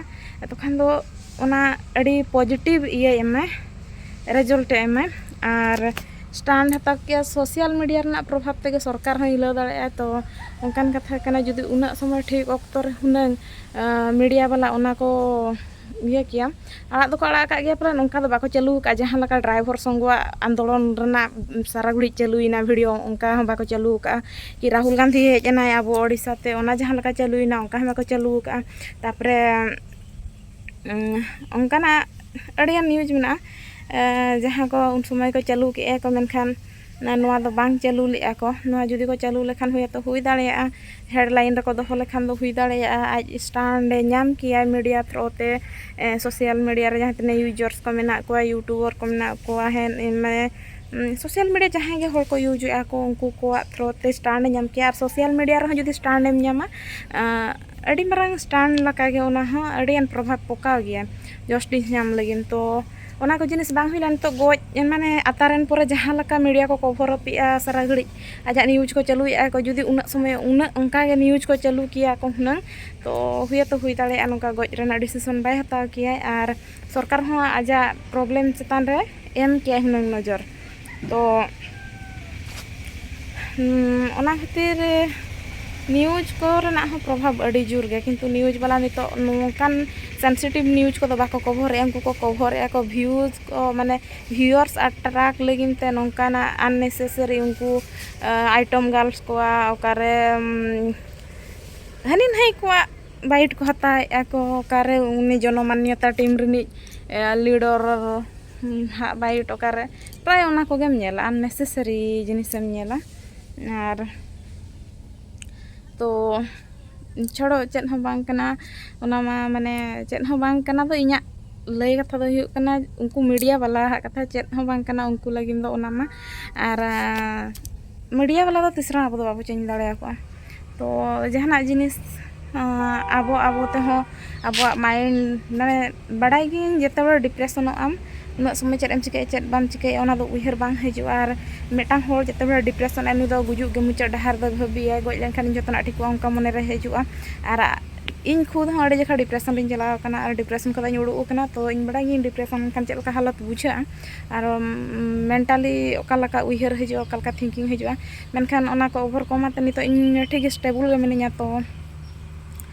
ᱛᱚᱠᱷᱟᱱ ᱫᱚ ᱚᱱᱟ ᱟᱹᱰᱤ ᱯᱚᱡᱤᱴᱤᱵᱷ ᱤᱭᱟᱹᱭ ᱮᱢᱟᱭ, ᱨᱮᱡᱟᱞᱴ ᱮ ᱮᱢᱟᱭ᱾ ᱟᱨ ᱥᱴᱟᱱᱰ ᱦᱟᱛᱟᱣ ᱠᱮᱭᱟ, ᱥᱳᱥᱟᱞ ᱢᱤᱰᱤᱭᱟ ᱨᱮᱱᱟᱜ ᱯᱨᱚᱵᱷᱟᱵᱽ ᱛᱮᱜᱮ ᱥᱚᱨᱠᱟᱨ ᱦᱚᱸᱭ ᱦᱤᱞᱟᱹᱣ ᱫᱟᱲᱮᱭᱟᱜᱼᱟ᱾ ᱛᱚ ᱚᱱᱠᱟᱱ ᱠᱟᱛᱷᱟ ᱠᱟᱱᱟ, ᱡᱩᱫᱤ ᱩᱱᱟᱹᱜ ᱥᱚᱢᱚᱭ ᱴᱷᱤᱠ ᱚᱠᱛᱚ ᱨᱮ ᱦᱩᱱᱟᱹᱝ ᱢᱤᱰᱤᱭᱟ ᱵᱟᱞᱟ ᱚᱱᱟ ᱠᱚ ᱤᱭᱟᱹ ᱠᱮᱭᱟ, ᱟᱲᱟᱜ ᱫᱚᱠᱚ ᱟᱲᱟᱜ ᱟᱠᱟᱫ ᱜᱮᱭᱟ, ᱯᱟᱞᱮᱱ ᱚᱱᱠᱟ ᱫᱚ ᱵᱟᱠᱚ ᱪᱟᱹᱞᱩ ᱟᱠᱟᱫᱼᱟ᱾ ᱡᱟᱦᱟᱸ ᱞᱮᱠᱟ ᱰᱨᱟᱭᱵᱷᱟᱨ ᱥᱚᱸᱜᱚᱣᱟᱜ ᱟᱱᱫᱳᱞᱚᱱ ᱨᱮᱱᱟᱜ ᱥᱟᱨᱟ ᱜᱷᱩᱲᱤᱡ ᱪᱟᱹᱞᱩᱭᱮᱱᱟ ᱵᱷᱤᱰᱤᱭᱳ, ᱚᱱᱠᱟ ᱦᱚᱸ ᱵᱟᱠᱚ ᱪᱟᱹᱞᱩ ᱟᱠᱟᱫᱼᱟ᱾ ᱠᱤ ᱨᱟᱦᱩᱞ ᱜᱟᱱᱫᱷᱤ ᱦᱮᱡ ᱮᱱᱟᱭ ᱟᱵᱚ ᱳᱰᱤᱥᱟ ᱛᱮ, ᱚᱱᱟ ᱡᱟᱦᱟᱸ ᱞᱮᱠᱟ ᱪᱟᱹᱞᱩᱭᱮᱱᱟ, ᱚᱱᱠᱟ ᱦᱚᱸ ᱵᱟᱠᱚ ᱪᱟᱹᱞᱩ ᱟᱠᱟᱫᱼᱟ᱾ ᱛᱟᱨᱯᱚᱨᱮ ᱩᱸ, ᱚᱱᱠᱟᱱᱟᱜ ᱟᱹᱰᱤᱜᱟᱱ ᱱᱤᱭᱩᱡᱽ ᱢᱮᱱᱟᱜᱼᱟ, ᱮ, ᱡᱟᱦᱟᱸ ᱠᱚ ᱩᱱ ᱥᱚᱢᱚᱭ ᱠᱚ ᱪᱟᱹᱞᱩ ᱠᱮᱜᱼᱟ ᱠᱚ, ᱢᱮᱱᱠᱷᱟᱱ ᱱᱚᱣᱟ ᱫᱚ ᱵᱟᱝ ᱪᱟᱹᱞᱩ ᱞᱮᱜᱼᱟ ᱠᱚ᱾ ᱱᱚᱣᱟ ᱡᱩᱫᱤ ᱠᱚ ᱪᱟᱹᱞᱩ ᱞᱮᱠᱷᱟᱱ ᱦᱩᱭᱛᱚ ᱦᱩᱭ ᱫᱟᱲᱮᱭᱟᱜᱼᱟ, ᱦᱮᱰᱞᱟᱭᱤᱱ ᱨᱮᱠᱚ ᱫᱚᱦᱚ ᱞᱮᱠᱷᱟᱱ ᱫᱚ ᱦᱩᱭ ᱫᱟᱲᱮᱭᱟᱜᱼᱟ, ᱟᱡ ᱥᱴᱟᱱᱰ ᱮ ᱧᱟᱢ ᱠᱮᱭᱟ ᱢᱤᱰᱤᱭᱟ ᱛᱷᱨᱳ ᱛᱮ, ᱮ, ᱥᱳᱥᱟᱞ ᱢᱤᱰᱤᱭᱟ ᱨᱮ ᱡᱟᱦᱟᱸ ᱛᱤᱱᱟᱹᱜ ᱤᱭᱩᱡᱟᱨᱥ ᱠᱚ ᱢᱮᱱᱟᱜ ᱠᱚᱣᱟ, ᱤᱭᱩᱴᱩᱵᱟᱨ ᱠᱚ ᱢᱮᱱᱟᱜ ᱠᱚᱣᱟ, ᱦᱮᱸ, ᱢᱟᱱᱮ, ᱩᱸ, ᱥᱳᱥᱟᱞ ᱢᱤᱰᱤᱭᱟ ᱡᱟᱦᱟᱸᱭ ᱜᱮ ᱦᱚᱲ ᱠᱚ ᱤᱭᱩᱡᱮᱜᱼᱟ ᱠᱚ, ᱩᱱᱠᱩ ᱠᱚᱣᱟᱜ ᱛᱷᱨᱳ ᱛᱮ ᱥᱴᱟᱱᱰ ᱮ ᱧᱟᱢ ᱠᱮᱭᱟ᱾ ᱟᱨ ᱥᱳᱥᱟᱞ ᱢᱤᱰᱤᱭᱟ ᱨᱮᱦᱚᱸ ᱡᱩᱫᱤ ᱥᱴᱟᱱᱰ ᱮᱢ ᱧᱟᱢᱟ, ᱟᱸ, ᱟᱹᱰᱤ ᱢᱟᱨᱟᱝ ᱥᱴᱟᱱᱰ ᱞᱮᱠᱟᱜᱮ ᱚᱱᱟ ᱦᱚᱸ ᱟᱹᱰᱤᱜᱟᱱ ᱯᱨᱚᱵᱷᱟᱵᱽ ᱯᱚᱠᱟᱣ ᱜᱮᱭᱟ ᱡᱟᱥᱴᱤᱥ ᱧᱟᱢ ᱞᱟᱹᱜᱤᱫ᱾ ᱛᱚ ᱚᱱᱟ ᱠᱚ ᱡᱤᱱᱤᱥ ᱵᱟᱝ ᱦᱩᱭ ᱞᱮᱱ, ᱱᱤᱛᱚᱜ ᱜᱚᱡ ᱮᱱ, ᱢᱟᱱᱮ ᱟᱛᱟᱨᱮᱱ ᱯᱚᱨᱮ ᱡᱟᱦᱟᱸ ᱞᱮᱠᱟ ᱢᱤᱰᱤᱭᱟ ᱠᱚ ᱠᱚᱵᱷᱚᱨ ᱟᱯᱮᱜᱼᱟ, ᱥᱟᱨᱟ ᱜᱷᱟᱹᱲᱤᱡ ᱟᱡᱟᱜ ᱱᱤᱭᱩᱡᱽ ᱠᱚ ᱪᱟᱹᱞᱩᱭᱮᱫᱼᱟ ᱠᱚ, ᱡᱩᱫᱤ ᱩᱱᱟᱹᱜ ᱥᱚᱢᱚᱭ ᱩᱱᱟᱹᱜ ᱚᱱᱠᱟ ᱜᱮ ᱱᱤᱭᱩᱡᱽ ᱠᱚ ᱪᱟᱹᱞᱩ ᱠᱮᱭᱟ ᱠᱚ ᱦᱩᱱᱟᱹᱝ, ᱛᱚ ᱦᱩᱭᱛᱚ ᱦᱩᱭ ᱫᱟᱲᱮᱭᱟᱜᱼᱟ ᱱᱚᱝᱠᱟ ᱜᱚᱡ ᱨᱮᱱᱟᱜ ᱰᱤᱥᱤᱥᱚᱱ ᱵᱟᱭ ᱦᱟᱛᱟᱣ ᱠᱮᱭᱟᱭ, ᱟᱨ ᱥᱚᱨᱠᱟᱨ ᱦᱚᱸ ᱟᱡᱟᱜ ᱯᱨᱚᱵᱞᱮᱢ ᱪᱮᱛᱟᱱ ᱨᱮ ᱮᱢ ᱠᱮᱭᱟᱭ ᱦᱩᱱᱟᱹᱝ ᱱᱚᱡᱚᱨ᱾ ᱛᱚ ᱦᱩᱸ, ᱚᱱᱟ ᱠᱷᱟᱹᱛᱤᱨ ᱱᱤᱭᱩᱡᱽ ᱠᱚᱨᱮᱱᱟᱜ ᱦᱚᱸ ᱯᱨᱚᱵᱷᱟᱵᱽ ᱟᱹᱰᱤ ᱡᱳᱨ ᱜᱮ, ᱠᱤᱱᱛᱩ ᱱᱤᱭᱩᱡᱽ ᱵᱟᱞᱟ ᱱᱤᱛᱚᱜ ᱱᱚᱝᱠᱟᱱ ᱥᱮᱱᱥᱤᱴᱤᱵᱷ ᱱᱤᱭᱩᱡᱽ ᱠᱚᱫᱚ ᱵᱟᱠᱚ ᱠᱚᱵᱷᱚᱨᱮᱜᱼᱟ᱾ ᱩᱱᱠᱩ ᱠᱚ ᱠᱚᱵᱷᱚᱨᱮᱜᱼᱟ ᱠᱚ ᱵᱷᱤᱭᱩᱡᱽ ᱠᱚ, ᱢᱟᱱᱮ ᱵᱷᱤᱭᱩᱣᱟᱨᱥ ᱟᱴᱨᱟᱠᱴ ᱞᱟᱹᱜᱤᱫ ᱛᱮ ᱱᱚᱝᱠᱟᱱᱟᱜ ᱟᱱᱱᱮᱥᱮᱥᱟᱨᱤ ᱩᱱᱠᱩ, ᱟ, ᱟᱭᱴᱚᱢ ᱜᱟᱨᱞᱥ ᱠᱚᱣᱟᱜ ᱚᱠᱟᱨᱮ, ᱩᱢ, ᱦᱟᱹᱱᱤ ᱱᱟᱹᱭ ᱠᱚᱣᱟᱜ ᱵᱟᱭᱤᱴ ᱠᱚ ᱦᱟᱛᱟᱣᱮᱫᱼᱟ ᱠᱚ, ᱚᱠᱟᱨᱮ ᱩᱱᱤ ᱡᱚᱱᱚᱢᱟᱱᱱᱚᱛᱟ ᱴᱤᱢ ᱨᱤᱱᱤᱡ, ᱮ, ᱞᱤᱰᱚᱨ ᱦᱟᱸᱜ ᱵᱟᱭ ᱚᱠᱟᱨᱮ, ᱯᱨᱟᱭ ᱚᱱᱟ ᱠᱚᱜᱮᱢ ᱧᱮᱞᱟ, unnecessary ᱡᱤᱱᱤᱥᱮᱢ ᱧᱮᱞᱟ᱾ ᱟᱨ ᱛᱚ ᱪᱷᱚᱲᱚ ᱪᱮᱫ ᱦᱚᱸ ᱵᱟᱝ ᱠᱟᱱᱟ, ᱚᱱᱟ ᱢᱟ ᱢᱟᱱᱮ ᱪᱮᱫ ᱦᱚᱸ ᱵᱟᱝ ᱠᱟᱱᱟ᱾ ᱫᱚ ᱤᱧᱟᱹᱜ ᱞᱟᱹᱭ ᱠᱟᱛᱷᱟ ᱫᱚ ᱦᱩᱭᱩᱜ ᱠᱟᱱᱟ, ᱩᱱᱠᱩ ᱢᱤᱰᱤᱭᱟ ᱵᱟᱞᱟ ᱦᱟᱜ ᱠᱟᱛᱷᱟ ᱪᱮᱫ ᱦᱚᱸ ᱵᱟᱝ ᱠᱟᱱᱟ ᱩᱱᱠᱩ ᱞᱟᱹᱜᱤᱫ ᱫᱚ ᱚᱱᱟ ᱢᱟ᱾ ᱟᱨ ᱢᱤᱰᱤᱭᱟ ᱵᱟᱞᱟ ᱫᱚ ᱛᱤᱥ ᱨᱮᱦᱚᱸ ᱟᱵᱚ ᱫᱚ ᱵᱟᱵᱚ ᱪᱮᱧᱡᱽ ᱫᱟᱲᱮᱭᱟᱠᱚᱣᱟ᱾ ᱛᱚ ᱡᱟᱦᱟᱱᱟᱜ ᱡᱤᱱᱤᱥ ᱟᱵᱚ ᱟᱵᱚ ᱛᱮᱦᱚᱸ ᱟᱵᱚᱣᱟᱜ ᱢᱟᱭᱤᱱᱰ ᱢᱟᱱᱮ ᱵᱟᱰᱟᱭ ᱜᱤᱭᱟᱹᱧ ᱡᱮᱛᱮ ᱦᱚᱲ ᱰᱤᱯᱨᱮᱥᱚᱱᱚᱜ ᱟᱢ, ᱩᱱᱟᱹᱜ ᱥᱚᱢᱚᱭ ᱪᱮᱫ ᱮᱢ ᱪᱤᱠᱟᱹᱭᱟ ᱪᱮᱫ ᱵᱟᱢ ᱪᱤᱠᱟᱹᱭᱟ ᱚᱱᱟ ᱫᱚ ᱩᱭᱦᱟᱹᱨ ᱵᱟᱝ ᱦᱤᱡᱩᱜᱼᱟ᱾ ᱟᱨ ᱢᱤᱫᱴᱟᱝ ᱦᱚᱲ ᱡᱮᱛᱮ ᱦᱚᱲ ᱰᱤᱯᱨᱮᱥᱚᱱ ᱟᱭ ᱩᱱᱤ ᱫᱚ ᱜᱩᱡᱩᱜ ᱜᱮ ᱢᱩᱪᱟᱹᱫ ᱰᱟᱦᱟᱨ ᱫᱚ ᱵᱷᱟᱹᱵᱤᱭᱟᱭ, ᱜᱚᱡ ᱞᱮᱱᱠᱷᱟᱱ ᱤᱧ ᱡᱚᱛᱚᱱᱟᱜ ᱴᱷᱤᱠᱚᱜᱼᱟ ᱚᱱᱠᱟ ᱢᱚᱱᱮᱨᱮ ᱦᱤᱡᱩᱜᱼᱟ᱾ ᱟᱨ ᱤᱧ ᱠᱷᱩᱫ ᱦᱚᱸ ᱟᱹᱰᱤ ᱡᱚᱠᱷᱟ ᱰᱤᱯᱨᱮᱥᱚᱱ ᱨᱤᱧ ᱪᱟᱞᱟᱣ ᱟᱠᱟᱱᱟ ᱟᱨ ᱰᱤᱯᱨᱮᱥᱚᱱ ᱠᱷᱚᱱ ᱤᱧ ᱩᱰᱩᱠ ᱟᱠᱟᱱᱟ᱾ ᱛᱚ ᱤᱧ ᱵᱟᱲᱟᱭ ᱜᱤᱭᱟᱹᱧ ᱰᱤᱯᱨᱮᱥᱚᱱ ᱞᱮᱱᱠᱷᱟᱱ ᱪᱮᱫ ᱞᱮᱠᱟ ᱦᱟᱞᱚᱛ ᱵᱩᱡᱷᱟᱹᱜᱼᱟ ᱟᱨ ᱢᱮᱱᱴᱟᱞᱤ ᱚᱠᱟ ᱞᱮᱠᱟ ᱩᱭᱦᱟᱹᱨ ᱦᱤᱡᱩᱜᱼᱟ, ᱚᱠᱟ ᱞᱮᱠᱟ ᱛᱷᱤᱝᱠᱤᱝ ᱦᱤᱡᱩᱜᱼᱟ᱾ ᱢᱮᱱᱠᱷᱟᱱ ᱚᱱᱟ ᱠᱚ ᱳᱵᱷᱟᱨᱠᱚᱢ ᱟᱛᱮ ᱱᱤᱛᱚᱜ ᱤᱧ ᱴᱷᱤᱠ ᱥᱴᱮᱵᱚᱞ ᱜᱮ ᱢᱤᱱᱟᱹᱧᱟ᱾ ᱛᱚ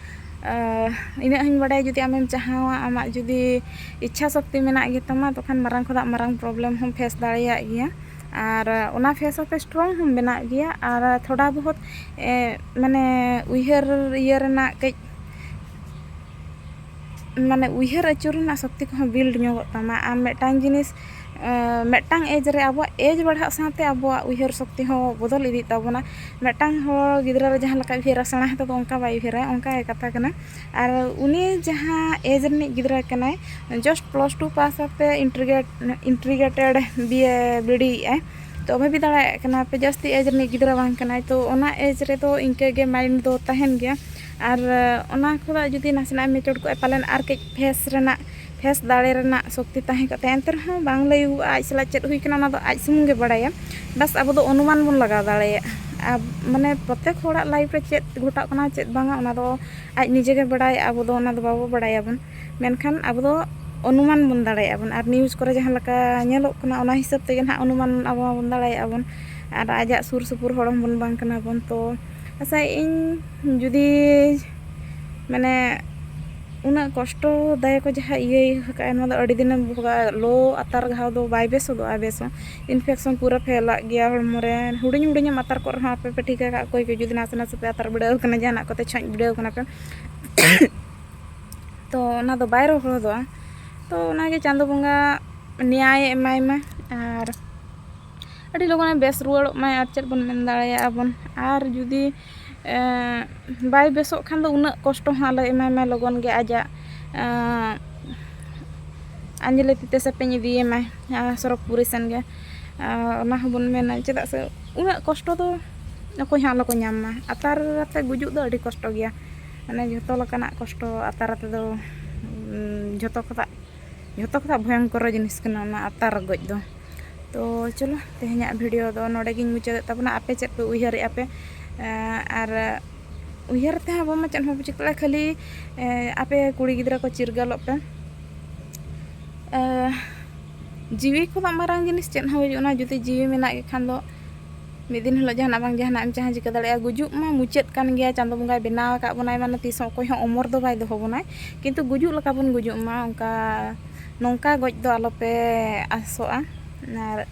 ᱤᱱᱟᱹᱜ ᱦᱚᱸᱧ ᱵᱟᱰᱟᱭᱟ ᱡᱩᱫᱤ ᱟᱢᱮᱢ ᱪᱟᱦᱟᱣᱟ, ᱟᱢᱟᱜ ᱡᱩᱫᱤ ᱤᱪᱪᱷᱟ ᱥᱚᱠᱛᱤ ᱢᱮᱱᱟᱜ ᱜᱮᱛᱟᱢᱟ ᱛᱚᱠᱷᱟᱱ ᱢᱟᱨᱟᱝ ᱠᱷᱚᱱᱟᱜ ᱢᱟᱨᱟᱝ ᱯᱨᱚᱵᱞᱮᱢ ᱦᱚᱸᱢ ᱯᱷᱮᱥ ᱫᱟᱲᱮᱭᱟᱜ ᱜᱮᱭᱟ᱾ ᱟᱨ ᱚᱱᱟ ᱯᱷᱮᱥ ᱟᱛᱮ ᱥᱴᱨᱚᱝ ᱦᱚᱸᱢ ᱵᱮᱱᱟᱜ ᱜᱮᱭᱟ᱾ ᱟᱨ ᱛᱷᱚᱲᱟ ᱵᱚᱦᱩᱛ ᱢᱟᱱᱮ ᱩᱭᱦᱟᱹᱨ ᱤᱭᱟᱹ ᱨᱮᱱᱟᱜ ᱠᱟᱹᱡ ᱢᱟᱱᱮ ᱩᱭᱦᱟᱹᱨ ᱟᱹᱪᱩᱨ ᱨᱮᱱᱟᱜ ᱥᱚᱠᱛᱤ ᱠᱚᱦᱚᱸ ᱵᱤᱞᱰ ᱧᱚᱜᱚᱜ ᱛᱟᱢᱟ᱾ ᱟᱢ ᱢᱤᱫᱴᱟᱝ ᱡᱤᱱᱤᱥ ᱢᱤᱫᱴᱟᱝ ᱮᱡᱽ ᱨᱮ ᱟᱵᱚᱣᱟᱜ ᱮᱡᱽ ᱵᱟᱲᱦᱟᱜ ᱥᱟᱶᱛᱮ ᱟᱵᱚᱣᱟᱜ ᱩᱭᱦᱟᱹᱨ ᱥᱚᱠᱛᱤ ᱦᱚᱸ ᱵᱚᱫᱚᱞ ᱤᱫᱤᱜ ᱛᱟᱵᱚᱱᱟ᱾ ᱢᱤᱫᱴᱟᱝ ᱦᱚᱲ ᱜᱤᱫᱽᱨᱟᱹ ᱨᱮ ᱡᱟᱦᱟᱸ ᱞᱮᱠᱟ ᱩᱭᱦᱟᱹᱨᱟ ᱥᱮᱬᱟ ᱦᱚᱸᱛᱚ ᱚᱱᱠᱟ ᱵᱟᱭ ᱩᱭᱦᱟᱹᱨᱟ, ᱚᱱᱠᱟ ᱜᱮ ᱠᱟᱛᱷᱟ ᱠᱟᱱᱟ᱾ ᱟᱨ ᱩᱱᱤ ᱡᱟᱦᱟᱸ ᱮᱡᱽ ᱨᱤᱱᱤᱡ ᱜᱤᱫᱽᱨᱟᱹ ᱠᱟᱱᱟᱭ, ᱡᱟᱥᱴ ᱯᱞᱟᱥ ᱴᱩ ᱯᱟᱥ ᱟᱛᱮ ᱤᱱᱴᱨᱤᱜᱮᱴ ᱤᱱᱴᱨᱤᱜᱮᱴᱮᱰ ᱵᱤᱭᱮ ᱵᱤᱰᱤᱭᱮᱫ ᱟᱭ, ᱛᱚ ᱵᱷᱟᱹᱵᱤ ᱫᱟᱲᱮᱭᱟᱜ ᱠᱟᱱᱟ ᱯᱮ ᱡᱟᱹᱥᱛᱤ ᱮᱡᱽ ᱨᱤᱱᱤᱡ ᱜᱤᱫᱽᱨᱟᱹ ᱵᱟᱝ ᱠᱟᱱᱟᱭ᱾ ᱛᱚ ᱚᱱᱟ ᱮᱡᱽ ᱨᱮᱫᱚ ᱤᱱᱠᱟᱹ ᱜᱮ ᱢᱟᱭᱤᱱᱰ ᱫᱚ ᱛᱟᱦᱮᱱ ᱜᱮᱭᱟ᱾ ᱟᱨ ᱚᱱᱟ ᱠᱷᱚᱱᱟᱜ ᱡᱩᱫᱤ ᱱᱟᱥᱮᱱᱟᱜ ᱮ ᱢᱮᱪᱩᱨ ᱠᱚᱜᱼᱟ ᱯᱟᱞᱮᱱ ᱟᱨ ᱠᱟᱹᱡ ᱯᱷᱮᱥ ᱨᱮᱱᱟᱜ ᱯᱷᱮᱥ ᱫᱟᱲᱮ ᱨᱮᱱᱟᱜ ᱥᱚᱠᱛᱤ ᱛᱟᱦᱮᱸ ᱠᱚᱜ ᱛᱟᱭᱟ᱾ ᱮᱱᱛᱮ ᱨᱮᱦᱚᱸ ᱵᱟᱝ ᱞᱟᱹᱭᱚᱜᱼᱟ ᱟᱡ ᱥᱟᱞᱟᱜ ᱪᱮᱫ ᱦᱩᱭ ᱠᱟᱱᱟ, ᱚᱱᱟ ᱫᱚ ᱟᱡ ᱥᱩᱢᱩᱝ ᱜᱮ ᱵᱟᱲᱟᱭᱟ᱾ ᱵᱟᱥ ᱟᱵᱚ ᱫᱚ ᱚᱱᱩᱢᱟᱱ ᱵᱚᱱ ᱞᱟᱜᱟᱣ ᱫᱟᱲᱮᱭᱟᱜᱼᱟ᱾ ᱟᱨ ᱢᱟᱱᱮ ᱯᱨᱚᱛᱮᱠ ᱦᱚᱲᱟᱜ ᱞᱟᱭᱤᱯᱷ ᱨᱮ ᱪᱮᱫ ᱜᱷᱚᱴᱟᱜ ᱠᱟᱱᱟ ᱪᱮᱫ ᱵᱟᱝᱟ ᱚᱱᱟ ᱫᱚ ᱟᱡ ᱱᱤᱡᱮ ᱜᱮ ᱵᱟᱲᱟᱭᱟ, ᱟᱵᱚ ᱫᱚ ᱚᱱᱟ ᱫᱚ ᱵᱟᱵᱚ ᱵᱟᱲᱟᱭᱟᱵᱚᱱ᱾ ᱢᱮᱱᱠᱷᱟᱱ ᱟᱵᱚ ᱫᱚ ᱚᱱᱩᱢᱟᱱ ᱵᱚᱱ ᱫᱟᱲᱮᱭᱟᱜᱼᱟ ᱵᱚᱱ᱾ ᱟᱨ ᱱᱤᱭᱩᱡᱽ ᱠᱚᱨᱮ ᱡᱟᱦᱟᱸ ᱞᱮᱠᱟ ᱧᱮᱞᱚᱜ ᱠᱟᱱᱟ ᱚᱱᱟ ᱦᱤᱥᱟᱹᱵ ᱛᱮᱜᱮ ᱱᱟᱦᱟᱜ ᱚᱱᱩᱢᱟᱱ ᱟᱵᱚ ᱢᱟᱵᱚᱱ ᱫᱟᱲᱮᱭᱟᱜᱼᱟ ᱵᱚᱱ᱾ ᱟᱨ ᱟᱡᱟᱜ ᱥᱩᱨ ᱥᱩᱯᱩᱨ ᱦᱚᱲ ᱦᱚᱸᱵᱚᱱ ᱵᱟᱝ ᱠᱟᱱᱟ ᱵᱚᱱ᱾ ᱛᱚ ᱟᱪᱪᱷᱟ, ᱤᱧ ᱡᱩᱫᱤ ᱢᱟᱱᱮ ᱩᱱᱟᱹᱜ ᱠᱚᱥᱴᱚ ᱫᱟᱭᱟ ᱠᱚ ᱡᱟᱦᱟᱸ ᱤᱭᱟᱹᱭ ᱟᱠᱟᱫᱼᱟ ᱱᱚᱣᱟ ᱫᱚ ᱟᱹᱰᱤ ᱫᱤᱱᱮᱢ ᱵᱷᱳᱜᱟ᱾ ᱞᱚ ᱟᱛᱟᱨ ᱜᱷᱟᱣ ᱫᱚ ᱵᱟᱭ ᱵᱮᱥᱚᱜᱼᱟ, ᱵᱮᱥ ᱦᱚᱸ ᱤᱱᱯᱷᱮᱠᱥᱚᱱ ᱯᱩᱨᱟᱹ ᱯᱷᱮᱞᱟᱜ ᱜᱮᱭᱟ ᱦᱚᱲᱢᱚ ᱨᱮ᱾ ᱦᱩᱰᱤᱧ ᱦᱩᱰᱤᱧᱮᱢ ᱟᱛᱟᱨ ᱠᱚᱜ ᱨᱮᱦᱚᱸ ᱟᱯᱮ ᱯᱮ ᱴᱷᱤᱠᱟᱹ ᱠᱟᱜ ᱚᱠᱚᱭ ᱠᱚ ᱡᱩᱫᱤ ᱱᱟᱥᱮ ᱱᱟᱥᱮ ᱯᱮ ᱟᱛᱟᱨ ᱵᱤᱰᱟᱹᱣ ᱠᱟᱱᱟ, ᱡᱟᱦᱟᱱᱟᱜ ᱠᱚᱛᱮ ᱪᱷᱚᱸᱪ ᱵᱤᱰᱟᱹᱣ ᱠᱟᱱᱟ ᱯᱮ, ᱛᱚ ᱚᱱᱟ ᱫᱚ ᱵᱟᱭ ᱨᱚᱦᱚᱲᱚᱜᱼᱟ᱾ ᱛᱚ ᱚᱱᱟᱜᱮ ᱪᱟᱸᱫᱳ ᱵᱚᱸᱜᱟ ᱱᱮᱭᱟᱭᱮ ᱮᱢᱟᱭ ᱢᱟ ᱟᱨ ᱟᱹᱰᱤ ᱞᱚᱜᱚᱱᱮ ᱵᱮᱥ ᱨᱩᱣᱟᱹᱲᱚᱜ ᱢᱟᱭ᱾ ᱟᱨ ᱪᱮᱫ ᱵᱚᱱ ᱢᱮᱱ ᱫᱟᱲᱮᱭᱟᱜᱼᱟ ᱵᱚᱱ? ᱟᱨ ᱡᱩᱫᱤ ᱮᱸ, ᱵᱟᱭ ᱵᱮᱥᱚᱜ ᱠᱷᱟᱱ ᱫᱚ ᱩᱱᱟᱹᱜ ᱠᱚᱥᱴᱚ ᱦᱚᱸ ᱟᱞᱚᱭ ᱮᱢᱟᱭ ᱢᱟ, ᱞᱚᱜᱚᱱ ᱜᱮ ᱟᱡᱟᱜ ᱮᱸ, ᱟᱸᱡᱽᱞᱮ ᱛᱤ ᱛᱮ ᱥᱮᱯᱮᱧ ᱤᱫᱤᱭᱮ ᱢᱟᱭ, ᱟᱸ, ᱥᱚᱨᱚᱜᱽᱯᱩᱨᱤ ᱥᱮᱱ ᱜᱮ᱾ ᱟᱸ, ᱚᱱᱟ ᱦᱚᱸᱵᱚᱱ ᱢᱮᱱᱟ, ᱪᱮᱫᱟᱜ ᱥᱮ ᱩᱱᱟᱹᱜ ᱠᱚᱥᱴᱚ ᱫᱚ ᱚᱠᱚᱭ ᱦᱚᱸ ᱟᱞᱚ ᱠᱚ ᱧᱟᱢ ᱢᱟ᱾ ᱟᱛᱟᱨ ᱟᱛᱮ ᱜᱩᱡᱩᱜ ᱫᱚ ᱟᱹᱰᱤ ᱠᱚᱥᱴᱚ ᱜᱮᱭᱟ, ᱢᱟᱱᱮ ᱡᱷᱚᱛᱚ ᱞᱮᱠᱟᱱᱟᱜ ᱠᱚᱥᱴᱚ ᱟᱛᱟᱨ ᱟᱛᱮ ᱫᱚ, ᱩᱸ, ᱡᱷᱚᱛᱚ ᱠᱷᱚᱱᱟᱜ ᱡᱷᱚᱛᱚ ᱠᱷᱚᱱᱟᱜ ᱵᱷᱚᱭᱚᱝᱠᱚᱨ ᱡᱤᱱᱤᱥ ᱠᱟᱱᱟ ᱚᱱᱟ ᱟᱛᱟᱨ ᱜᱚᱡ ᱫᱚ᱾ ᱛᱚ ᱪᱚᱞᱚ, ᱛᱮᱦᱮᱧᱟᱜ video ᱫᱚ ᱱᱚᱰᱮ ᱜᱤᱧ ᱢᱩᱪᱟᱹᱫᱮᱫ ᱛᱟᱵᱚᱱᱟ᱾ ᱟᱯᱮ ᱪᱮᱫ ᱯᱮ ᱩᱭᱦᱟᱹᱨᱮᱫᱼᱟ ᱯᱮ? ᱮᱸ, ᱟᱨ ᱩᱭᱦᱟᱹᱨ ᱛᱮᱦᱚᱸ ᱟᱵᱚ ᱢᱟ ᱪᱮᱫ ᱦᱚᱸ ᱵᱟᱵᱚ ᱪᱤᱠᱟᱹ ᱫᱟᱲᱮᱭᱟᱜᱼᱟ, ᱠᱷᱟᱹᱞᱤ, ᱮᱸ, ᱟᱯᱮ ᱠᱩᱲᱤ ᱜᱤᱫᱽᱨᱟᱹ ᱠᱚ ᱪᱤᱨᱜᱟᱹᱞᱚᱜ ᱯᱮ᱾ ᱮᱸ, ᱡᱤᱣᱤ ᱠᱷᱚᱱᱟᱜ ᱢᱟᱨᱟᱝ ᱡᱤᱱᱤᱥ ᱪᱮᱫ ᱦᱚᱸ ᱵᱟᱹᱪᱩᱜ ᱟᱱᱟ᱾ ᱡᱩᱫᱤ ᱡᱤᱣᱤ ᱢᱮᱱᱟᱜ ᱜᱮ ᱠᱷᱟᱱ ᱫᱚ, ᱢᱤᱫ ᱫᱤᱱ ᱦᱤᱞᱳᱜ ᱡᱟᱦᱟᱱᱟᱜ ᱵᱟᱝ ᱡᱟᱦᱟᱱᱟᱜ ᱮᱢ ᱪᱟᱦᱟᱸ ᱪᱤᱠᱟᱹ ᱫᱟᱲᱮᱭᱟᱜᱼᱟ᱾ ᱜᱩᱡᱩᱜ ᱢᱟ ᱢᱩᱪᱟᱹᱫ ᱠᱟᱱ ᱜᱮᱭᱟ, ᱪᱟᱸᱫᱳ ᱵᱚᱸᱜᱟᱭ ᱵᱮᱱᱟᱣ ᱟᱠᱟᱫ ᱵᱚᱱᱟᱭ, ᱢᱟᱱᱮ ᱛᱤᱥ ᱦᱚᱸ ᱚᱠᱚᱭ ᱦᱚᱸ ᱚᱢᱚᱨ ᱫᱚ ᱵᱟᱭ ᱫᱚᱦᱚ ᱵᱚᱱᱟᱭ, ᱠᱤᱱᱛᱩ ᱜᱩᱡᱩᱜ ᱞᱮᱠᱟ ᱵᱚᱱ ᱜᱩᱡᱩᱜ ᱢᱟ᱾ ᱚᱱᱠᱟ ᱱᱚᱝᱠᱟ ᱜᱚᱡ ᱫᱚ ᱟᱞᱚᱯᱮ ᱟᱥᱚᱜᱼᱟ᱾ ᱟᱨ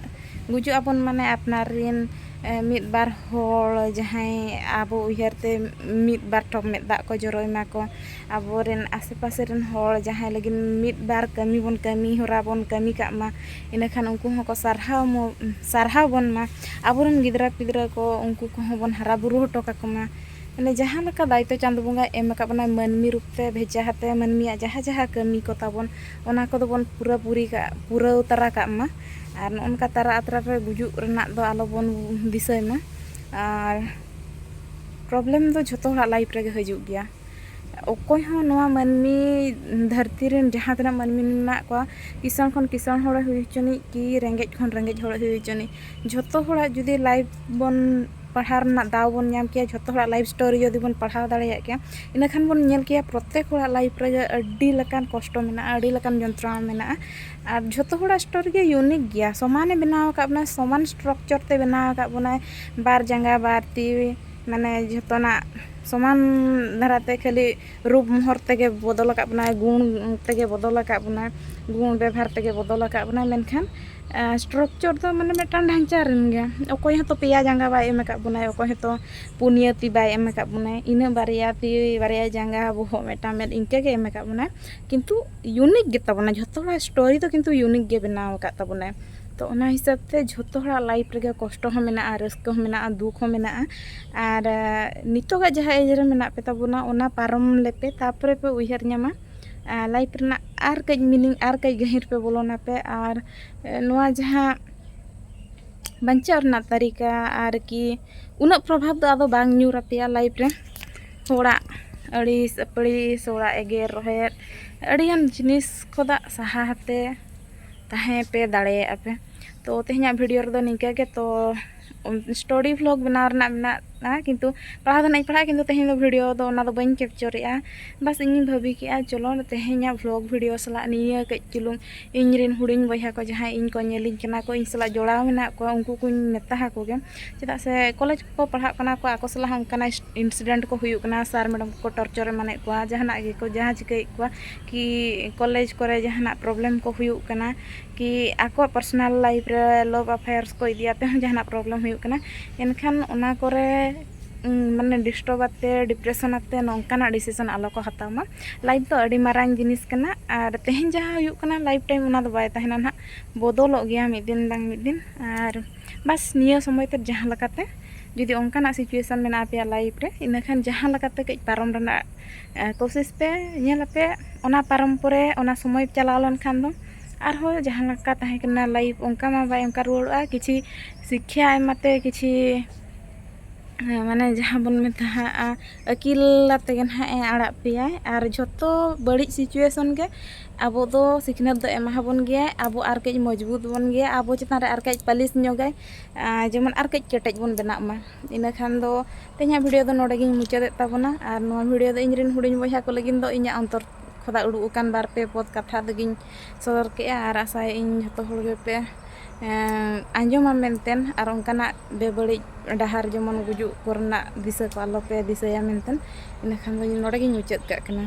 ᱜᱩᱡᱩᱜ ᱟᱵᱚᱱ ᱢᱟᱱᱮ ᱟᱯᱱᱟᱨ ᱨᱮᱱ, ᱮ, ᱢᱤᱫ ᱵᱟᱨ ᱦᱚᱲ ᱡᱟᱦᱟᱸᱭ ᱟᱵᱚ ᱩᱭᱦᱟᱹᱨ ᱛᱮ ᱢᱤᱫ ᱵᱟᱨ ᱴᱷᱚᱯ ᱢᱮᱫ ᱫᱟᱜ ᱠᱚ ᱡᱚᱨᱚᱭ ᱢᱟᱠᱚ, ᱟᱵᱚᱨᱮᱱ ᱟᱥᱮ ᱯᱟᱥᱮ ᱨᱮᱱ ᱦᱚᱲ ᱡᱟᱦᱟᱸᱭ ᱞᱟᱹᱜᱤᱫ ᱢᱤᱫ ᱵᱟᱨ ᱠᱟᱹᱢᱤ ᱵᱚᱱ ᱠᱟᱹᱢᱤ ᱦᱚᱨᱟ ᱵᱚᱱ ᱠᱟᱹᱢᱤ ᱠᱟᱜ ᱢᱟ, ᱤᱱᱟᱹᱠᱷᱟᱱ ᱩᱱᱠᱩ ᱦᱚᱸᱠᱚ ᱥᱟᱨᱦᱟᱣ ᱢᱚ-, ᱥᱟᱨᱦᱟᱣ ᱵᱚᱱ ᱢᱟ᱾ ᱟᱵᱚᱨᱮᱱ ᱜᱤᱫᱽᱨᱟᱹ ᱯᱤᱫᱽᱨᱟᱹ ᱠᱚ, ᱩᱱᱠᱩ ᱠᱚᱦᱚᱸ ᱵᱚᱱ ᱦᱟᱨᱟ ᱵᱩᱨᱩ ᱦᱚᱴᱚ ᱠᱟᱠᱚ ᱢᱟ᱾ ᱢᱟᱱᱮ ᱡᱟᱦᱟᱸ ᱞᱮᱠᱟ ᱫᱟᱭᱤᱛᱛᱚ ᱪᱟᱸᱫᱳ ᱵᱚᱸᱜᱟᱭ ᱮᱢ ᱟᱠᱟᱫ ᱵᱚᱱᱟ ᱢᱟᱹᱱᱢᱤ ᱨᱩᱯ ᱛᱮ ᱵᱷᱮᱡᱟ ᱟᱛᱮ, ᱢᱟᱹᱱᱢᱤᱭᱟᱜ ᱡᱟᱦᱟᱸ ᱡᱟᱦᱟᱸ ᱠᱟᱹᱢᱤ ᱠᱚ ᱛᱟᱵᱚᱱ, ᱚᱱᱟ ᱠᱚᱫᱚ ᱵᱚᱱ ᱯᱩᱨᱟᱹ ᱯᱩᱨᱤ ᱠᱟᱜ, ᱯᱩᱨᱟᱹᱣ ᱛᱟᱨᱟ ᱠᱟᱜ ᱢᱟ᱾ ᱟᱨ ᱱᱚᱜᱼᱚ ᱱᱚᱝᱠᱟ ᱛᱟᱨᱟ ᱟᱛᱨᱟ ᱨᱮ ᱜᱩᱡᱩᱜ ᱨᱮᱱᱟᱜ ᱫᱚ ᱟᱞᱚ ᱵᱚᱱ ᱫᱤᱥᱟᱹᱭ ᱢᱟ᱾ ᱟᱨ problem ᱫᱚ ᱡᱷᱚᱛᱚ ᱦᱚᱲᱟᱜ life ᱨᱮᱜᱮ ᱦᱤᱡᱩᱜ ᱜᱮᱭᱟ᱾ ᱚᱠᱚᱭ ᱦᱚᱸ ᱱᱚᱣᱟ ᱢᱟᱹᱱᱢᱤ ᱫᱷᱟᱹᱨᱛᱤ ᱨᱮᱱ ᱡᱟᱦᱟᱸ ᱛᱤᱱᱟᱹᱜ ᱢᱟᱹᱱᱢᱤ ᱢᱮᱱᱟᱜ ᱠᱚᱣᱟ, ᱠᱤᱥᱟᱹᱬ ᱠᱷᱚᱱ ᱠᱤᱥᱟᱹᱬ ᱦᱚᱲᱮ ᱦᱩᱭ ᱦᱚᱪᱚᱱᱤᱡ ᱠᱤ ᱨᱮᱸᱜᱮᱡ ᱠᱷᱚᱱ ᱨᱮᱸᱜᱮᱡ ᱦᱚᱲᱮ ᱦᱩᱭ ᱦᱚᱪᱚᱱᱤᱡ, ᱡᱷᱚᱛᱚ ᱦᱚᱲᱟᱜ ᱡᱩᱫᱤ life ᱵᱚᱱ ᱯᱟᱲᱦᱟᱣ ᱨᱮᱱᱟᱜ ᱫᱟᱣ ᱵᱚᱱ ᱧᱟᱢ ᱠᱮᱭᱟ, ᱡᱷᱚᱛᱚ ᱦᱚᱲᱟᱜ life story ᱡᱩᱫᱤ ᱵᱚᱱ ᱯᱟᱲᱦᱟᱣ ᱫᱟᱲᱮᱭᱟᱜ ᱠᱮᱭᱟ, ᱤᱱᱟᱹᱠᱷᱟᱱ ᱵᱚᱱ ᱧᱮᱞ ᱠᱮᱭᱟ ᱯᱨᱚᱛᱮᱠ ᱦᱚᱲᱟᱜ life ᱨᱮᱜᱮ ᱟᱹᱰᱤ ᱞᱮᱠᱟᱱ ᱠᱚᱥᱴᱚ ᱢᱮᱱᱟᱜᱼᱟ, ᱟᱹᱰᱤ ᱞᱮᱠᱟᱱ ᱡᱚᱱᱛᱨᱚᱬᱟ ᱢᱮᱱᱟᱜᱼᱟ᱾ ᱟᱨ ᱡᱷᱚᱛᱚ ᱦᱚᱲᱟᱜ story ᱜᱮ unique ᱜᱮᱭᱟ, ᱥᱚᱢᱟᱱᱮ ᱵᱮᱱᱟᱣ ᱟᱠᱟᱫ ᱵᱚᱱᱟᱭ, ᱥᱚᱢᱟᱱ structure ᱛᱮ ᱵᱮᱱᱟᱣ ᱟᱠᱟᱫ ᱵᱚᱱᱟᱭ, ᱵᱟᱨ ᱡᱟᱸᱜᱟ ᱵᱟᱨ ᱛᱤ, ᱢᱟᱱᱮ ᱡᱷᱚᱛᱚᱱᱟᱜ ᱥᱚᱢᱟᱱ ᱫᱷᱟᱨᱟᱛᱮ, ᱠᱷᱟᱹᱞᱤ ᱨᱩᱯ ᱢᱚᱦᱚᱨ ᱛᱮᱜᱮ ᱵᱚᱫᱚᱞ ᱟᱠᱟᱫ ᱵᱚᱱᱟᱭ, ᱜᱩᱬ ᱛᱮᱜᱮ ᱵᱚᱫᱚᱞ ᱟᱠᱟᱫ ᱵᱚᱱᱟᱭ, ᱜᱩᱬ ᱵᱮᱵᱷᱟᱨ ᱛᱮᱜᱮ ᱵᱚᱫᱚᱞ ᱟᱠᱟᱫ ᱵᱚᱱᱟᱭ, ᱢᱮᱱᱠᱷᱟᱱ ᱥᱴᱨᱟᱠᱪᱟᱨ ᱫᱚ ᱢᱟᱱᱮ ᱢᱤᱫᱴᱟᱝ ᱰᱷᱟᱧᱪᱟ ᱨᱮᱱ ᱜᱮ᱾ ᱚᱠᱚᱭ ᱦᱚᱸᱛᱚ ᱯᱮᱭᱟ ᱡᱟᱸᱜᱟ ᱵᱟᱭ ᱮᱢ ᱟᱠᱟᱫ ᱵᱚᱱᱟᱭ, ᱚᱠᱚᱭ ᱦᱚᱸᱛᱚ ᱯᱩᱱᱭᱟᱹ ᱛᱤ ᱵᱟᱭ ᱮᱢ ᱟᱠᱟᱫ ᱵᱚᱱᱟᱭ᱾ ᱤᱱᱟᱹ ᱵᱟᱨᱭᱟ ᱛᱤ, ᱵᱟᱨᱭᱟ ᱡᱟᱸᱜᱟ, ᱵᱚᱦᱚᱜ, ᱢᱤᱫᱴᱟᱝ ᱢᱮᱫ, ᱤᱱᱠᱟᱹ ᱜᱮ ᱮᱢ ᱟᱠᱟᱫ ᱵᱚᱱᱟᱭ᱾ ᱠᱤᱱᱛᱩ ᱤᱭᱩᱱᱤᱠ ᱜᱮᱛᱟ ᱵᱚᱱᱟ, ᱡᱷᱚᱛᱚ ᱦᱚᱲᱟᱜ ᱥᱴᱳᱨᱤ ᱫᱚ ᱠᱤᱱᱛᱩ ᱤᱭᱩᱱᱤᱠ ᱜᱮ ᱵᱮᱱᱟᱣ ᱟᱠᱟᱫ ᱛᱟᱵᱚᱱᱟᱭ᱾ ᱛᱚ ᱚᱱᱟ ᱦᱤᱥᱟᱹᱵ ᱛᱮ ᱡᱷᱚᱛᱚ ᱦᱚᱲᱟᱜ ᱞᱟᱭᱤᱯᱷ ᱨᱮᱜᱮ ᱠᱚᱥᱴᱚ ᱦᱚᱸ ᱢᱮᱱᱟᱜᱼᱟ, ᱨᱟᱹᱥᱠᱟᱹ ᱦᱚᱸ ᱢᱮᱱᱟᱜᱼᱟ, ᱫᱩᱠ ᱦᱚᱸ ᱢᱮᱱᱟᱜᱼᱟ᱾ ᱟᱨ ᱱᱤᱛᱚᱜᱟᱜ ᱡᱟᱦᱟᱸ ᱮᱡᱽ ᱨᱮ ᱢᱮᱱᱟᱜ ᱯᱮ ᱛᱟᱵᱚᱱᱟ, ᱚᱱᱟ ᱯᱟᱨᱚᱢ ᱞᱮᱯᱮ, ᱛᱟᱨᱯᱚᱨᱮ ᱯᱮ ᱩᱭᱦᱟᱹᱨ ᱧᱟᱢᱟ ᱞᱟᱭᱤᱯᱷ ᱨᱮᱱᱟᱜ ᱟᱨ ᱠᱟᱹᱡ ᱢᱤᱱᱤᱝ, ᱟᱨ ᱠᱟᱹᱡ ᱜᱟᱹᱦᱤᱨ ᱯᱮ ᱵᱚᱞᱚᱱᱟᱯᱮ᱾ ᱟᱨ ᱱᱚᱣᱟ ᱡᱟᱦᱟᱸ ᱵᱟᱧᱪᱟᱣ ᱨᱮᱱᱟᱜ ᱛᱟᱹᱨᱤᱠᱟ ᱟᱨᱠᱤ, ᱩᱱᱟᱹᱜ ᱯᱨᱚᱵᱷᱟᱵᱽ ᱫᱚ ᱟᱫᱚ ᱵᱟᱝ ᱧᱩᱨ ᱟᱯᱮᱭᱟ ᱞᱟᱭᱤᱯᱷ ᱨᱮ᱾ ᱦᱚᱲᱟᱜ ᱟᱹᱲᱤᱥ ᱟᱹᱯᱟᱹᱲᱤᱥ, ᱦᱚᱲᱟᱜ ᱮᱜᱮᱨ ᱨᱚᱦᱮᱫ, ᱟᱹᱰᱤᱜᱟᱱ ᱡᱤᱱᱤᱥ ᱠᱷᱚᱱᱟᱜ ᱥᱟᱦᱟ ᱟᱛᱮ ᱛᱟᱦᱮᱸ ᱯᱮ ᱫᱟᱲᱮᱭᱟᱜᱼᱟ ᱯᱮ᱾ ᱛᱚ ᱛᱮᱦᱮᱧᱟᱜ ᱵᱷᱤᱰᱤᱭᱳ ᱨᱮᱫᱚ ᱱᱤᱝᱠᱟᱹ ᱜᱮ᱾ ᱛᱚ ᱥᱴᱳᱨᱤ ᱵᱷᱞᱚᱜ ᱵᱮᱱᱟᱣ ᱨᱮᱱᱟᱜ ᱢᱮᱱᱟᱜᱼᱟ, ᱠᱤᱱᱛᱩ ᱯᱟᱲᱦᱟᱣ ᱫᱚ ᱱᱟᱜ ᱤᱧ ᱯᱟᱲᱦᱟᱜᱼᱟ, ᱠᱤᱱᱛᱩ ᱛᱮᱦᱮᱧ ᱫᱚ ᱵᱷᱤᱰᱤᱭᱳ ᱫᱚ ᱚᱱᱟ ᱫᱚ ᱵᱟᱹᱧ ᱠᱮᱯᱪᱚᱨᱮᱜᱼᱟ᱾ ᱵᱟᱥ ᱤᱧᱤᱧ ᱵᱷᱟᱹᱵᱤ ᱠᱮᱜᱼᱟ, ᱪᱚᱞᱚ ᱛᱮᱦᱮᱧᱟᱜ ᱵᱷᱞᱚᱜ ᱵᱷᱤᱰᱤᱭᱳ ᱥᱟᱞᱟᱜ ᱱᱤᱭᱟᱹ ᱠᱟᱹᱡ ᱪᱩᱞᱩᱝ ᱤᱧ ᱨᱮᱱ ᱦᱩᱰᱤᱧ ᱵᱚᱭᱦᱟ ᱠᱚ ᱡᱟᱦᱟᱸᱭ ᱤᱧ ᱠᱚ ᱧᱮᱞᱤᱧ ᱠᱟᱱᱟ ᱠᱚ, ᱤᱧ ᱥᱟᱞᱟᱜ ᱡᱚᱲᱟᱣ ᱢᱮᱱᱟᱜ ᱠᱚᱣᱟ, ᱩᱱᱠᱩ ᱠᱚᱧ ᱢᱮᱛᱟ ᱟᱠᱚ ᱜᱮ᱾ ᱪᱮᱫᱟᱜ ᱥᱮ ᱠᱚᱞᱮᱡᱽ ᱠᱚ ᱯᱟᱲᱦᱟᱜ ᱠᱟᱱᱟ ᱠᱚ, ᱟᱠᱚ ᱥᱟᱞᱟᱜ ᱦᱚᱸ ᱚᱱᱠᱟᱱᱟᱜ ᱤᱱᱥᱤᱰᱮᱱᱴ ᱠᱚ ᱦᱩᱭᱩᱜ ᱠᱟᱱᱟ, ᱥᱟᱨ ᱢᱮᱰᱟᱢ ᱠᱚᱠᱚ ᱴᱚᱨᱪᱚᱨ ᱮᱢᱟᱱᱮᱫ ᱠᱚᱣᱟ, ᱡᱟᱦᱟᱱᱟᱜ ᱜᱮᱠᱚ, ᱡᱟᱦᱟᱸ ᱪᱤᱠᱟᱹᱭᱮᱫ ᱠᱚᱣᱟ, ᱠᱤ ᱠᱚᱞᱮᱡᱽ ᱠᱚᱨᱮ ᱡᱟᱦᱟᱱᱟᱜ ᱯᱨᱚᱵᱞᱮᱢ ᱠᱚ ᱦᱩᱭᱩᱜ ᱠᱟᱱᱟ, ᱠᱤ ᱟᱠᱚᱣᱟᱜ ᱯᱟᱨᱥᱚᱱᱟᱞ ᱞᱟᱭᱤᱯᱷ ᱨᱮ ᱞᱟᱵᱷ ᱟᱯᱷᱮᱭᱟᱨᱥ ᱠᱚ ᱤᱫᱤ ᱠᱟᱛᱮ ᱦᱚᱸ ᱡᱟᱦᱟᱱᱟᱜ ᱯᱨᱚᱵᱞᱮᱢ ᱦᱩᱭᱩᱜ ᱠᱟᱱᱟ, ᱮᱱᱠᱷᱟᱱ ᱚᱱᱟ ᱠᱚᱨᱮ ᱩᱸ, ᱢᱟᱱᱮ ᱰᱤᱥᱴᱟᱨᱵ ᱟᱛᱮ, ᱰᱤᱯᱨᱮᱥᱚᱱ ᱟᱛᱮ ᱱᱚᱝᱠᱟᱱᱟᱜ ᱰᱤᱥᱤᱥᱚᱱ ᱟᱞᱚ ᱠᱚ ᱦᱟᱛᱟᱣ ᱢᱟ᱾ ᱞᱟᱭᱤᱯᱷ ᱫᱚ ᱟᱹᱰᱤ ᱢᱟᱨᱟᱝ ᱡᱤᱱᱤᱥ ᱠᱟᱱᱟ, ᱟᱨ ᱛᱮᱦᱮᱧ ᱡᱟᱦᱟᱸ ᱦᱩᱭᱩᱜ ᱠᱟᱱᱟ ᱞᱟᱭᱤᱯᱷ ᱴᱟᱭᱤᱢ ᱚᱱᱟ ᱫᱚ ᱵᱟᱭ ᱛᱟᱦᱮᱱᱟ ᱱᱟᱦᱟᱜ, ᱵᱚᱫᱚᱞᱚᱜ ᱜᱮᱭᱟ ᱢᱤᱫ ᱫᱤᱱ ᱵᱟᱝ ᱢᱤᱫ ᱫᱤᱱ᱾ ᱟᱨ ᱵᱟᱥ ᱱᱤᱭᱟᱹ ᱥᱚᱢᱚᱭ ᱛᱮ ᱡᱟᱦᱟᱸ ᱞᱮᱠᱟᱛᱮ ᱡᱩᱫᱤ ᱚᱱᱠᱟᱱᱟᱜ ᱥᱤᱪᱩᱭᱮᱥᱚᱱ ᱢᱮᱱᱟᱜᱼᱟ ᱟᱯᱮᱭᱟᱜ ᱞᱟᱭᱤᱯᱷ ᱨᱮ, ᱤᱱᱟᱹᱠᱷᱟᱱ ᱡᱟᱦᱟᱸ ᱞᱮᱠᱟᱛᱮ ᱠᱟᱹᱡ ᱯᱟᱨᱚᱢ ᱨᱮᱱᱟᱜ, ᱮ, ᱠᱳᱥᱤᱥ ᱯᱮ᱾ ᱧᱮᱞ ᱟᱯᱮ ᱚᱱᱟ ᱯᱟᱨᱚᱢ ᱯᱚᱨᱮ, ᱚᱱᱟ ᱥᱚᱢᱚᱭ ᱪᱟᱞᱟᱣ ᱞᱮᱱᱠᱷᱟᱱ ᱫᱚ ᱟᱨᱦᱚᱸ ᱡᱟᱦᱟᱸ ᱞᱮᱠᱟ ᱛᱟᱦᱮᱸ ᱠᱟᱱᱟ ᱞᱟᱭᱤᱯᱷ, ᱚᱱᱠᱟ ᱢᱟ ᱵᱟᱭ ᱚᱱᱠᱟ ᱨᱩᱣᱟᱹᱲᱚᱜᱼᱟ᱾ ᱠᱤᱪᱷᱤ ᱥᱤᱠᱠᱷᱟ ᱮᱢᱟᱛᱮ, ᱠᱤᱪᱷᱤ ᱦᱮᱸ, ᱢᱟᱱᱮ ᱡᱟᱦᱟᱸ ᱵᱚᱱ ᱢᱮᱛᱟᱜᱼᱟ, ᱟᱹᱠᱤᱞ ᱟᱛᱮ ᱜᱮ ᱱᱟᱦᱟᱜ ᱮ ᱟᱲᱟᱜ ᱯᱮᱭᱟᱭ᱾ ᱟᱨ ᱡᱷᱚᱛᱚ ᱵᱟᱹᱲᱤᱡ ᱥᱤᱪᱩᱭᱮᱥᱚᱱ ᱜᱮ ᱟᱵᱚ ᱫᱚ ᱥᱤᱠᱷᱱᱟᱹᱛ ᱫᱚ ᱮᱢᱟ ᱵᱚᱱ ᱜᱮᱭᱟᱭ, ᱟᱵᱚ ᱟᱨ ᱠᱟᱹᱡ ᱢᱚᱡᱽᱵᱩᱛ ᱵᱚᱱ ᱜᱮᱭᱟ, ᱟᱵᱚ ᱪᱮᱛᱟᱱ ᱨᱮ ᱟᱨ ᱠᱟᱹᱡ ᱯᱟᱹᱞᱤᱥ ᱧᱚᱜᱟᱭ, ᱟᱨ ᱡᱮᱢᱚᱱ ᱟᱨ ᱠᱟᱹᱡ ᱠᱮᱴᱮᱡ ᱵᱚᱱ ᱵᱮᱱᱟᱜ ᱢᱟ᱾ ᱤᱱᱟᱹ ᱠᱷᱟᱱ ᱫᱚ ᱛᱮᱦᱮᱧᱟᱜ ᱵᱷᱤᱰᱤᱭᱳ ᱫᱚ ᱱᱚᱰᱮ ᱜᱤᱧ ᱢᱩᱪᱟᱹᱫᱮᱫ ᱛᱟᱵᱚᱱᱟ᱾ ᱟᱨ ᱱᱚᱣᱟ ᱵᱷᱤᱰᱤᱭᱳ ᱫᱚ ᱤᱧ ᱨᱮᱱ ᱦᱩᱰᱤᱧ ᱵᱚᱭᱦᱟ ᱠᱚ ᱞᱟᱹᱜᱤᱫ ᱫᱚ ᱤᱧᱟᱹᱜ ᱚᱱᱛᱚᱨ ᱠᱷᱚᱱᱟᱜ ᱩᱰᱩᱠ ᱟᱠᱟᱱ ᱵᱟᱨ ᱯᱮ ᱯᱚᱫ ᱠᱟᱛᱷᱟ ᱫᱚᱜᱤᱧ ᱥᱚᱫᱚᱨ ᱠᱮᱜᱼᱟ᱾ ᱟᱨ ᱟᱥᱟᱭᱟᱹᱧ ᱡᱷᱚᱛᱚ ᱦᱚᱲ ᱜᱮᱯᱮ, ᱮᱸ, ᱟᱸᱡᱚᱢᱟ ᱢᱮᱱᱛᱮᱱ, ᱟᱨ ᱚᱱᱠᱟᱱᱟᱜ ᱵᱮᱵᱟᱹᱲᱤᱡ ᱰᱟᱦᱟᱨ, ᱡᱮᱢᱚᱱ ᱜᱩᱡᱩᱜ ᱠᱚᱨᱮᱱᱟᱜ ᱫᱤᱥᱟᱹ ᱠᱚ ᱟᱞᱚᱯᱮ ᱫᱤᱥᱟᱹᱭᱟ ᱢᱮᱱᱛᱮ᱾ ᱤᱱᱟᱹᱠᱷᱟᱱ ᱫᱚ ᱱᱚᱰᱮ ᱜᱤᱧ ᱢᱩᱪᱟᱹᱫ ᱠᱟᱜ ᱠᱟᱱᱟ᱾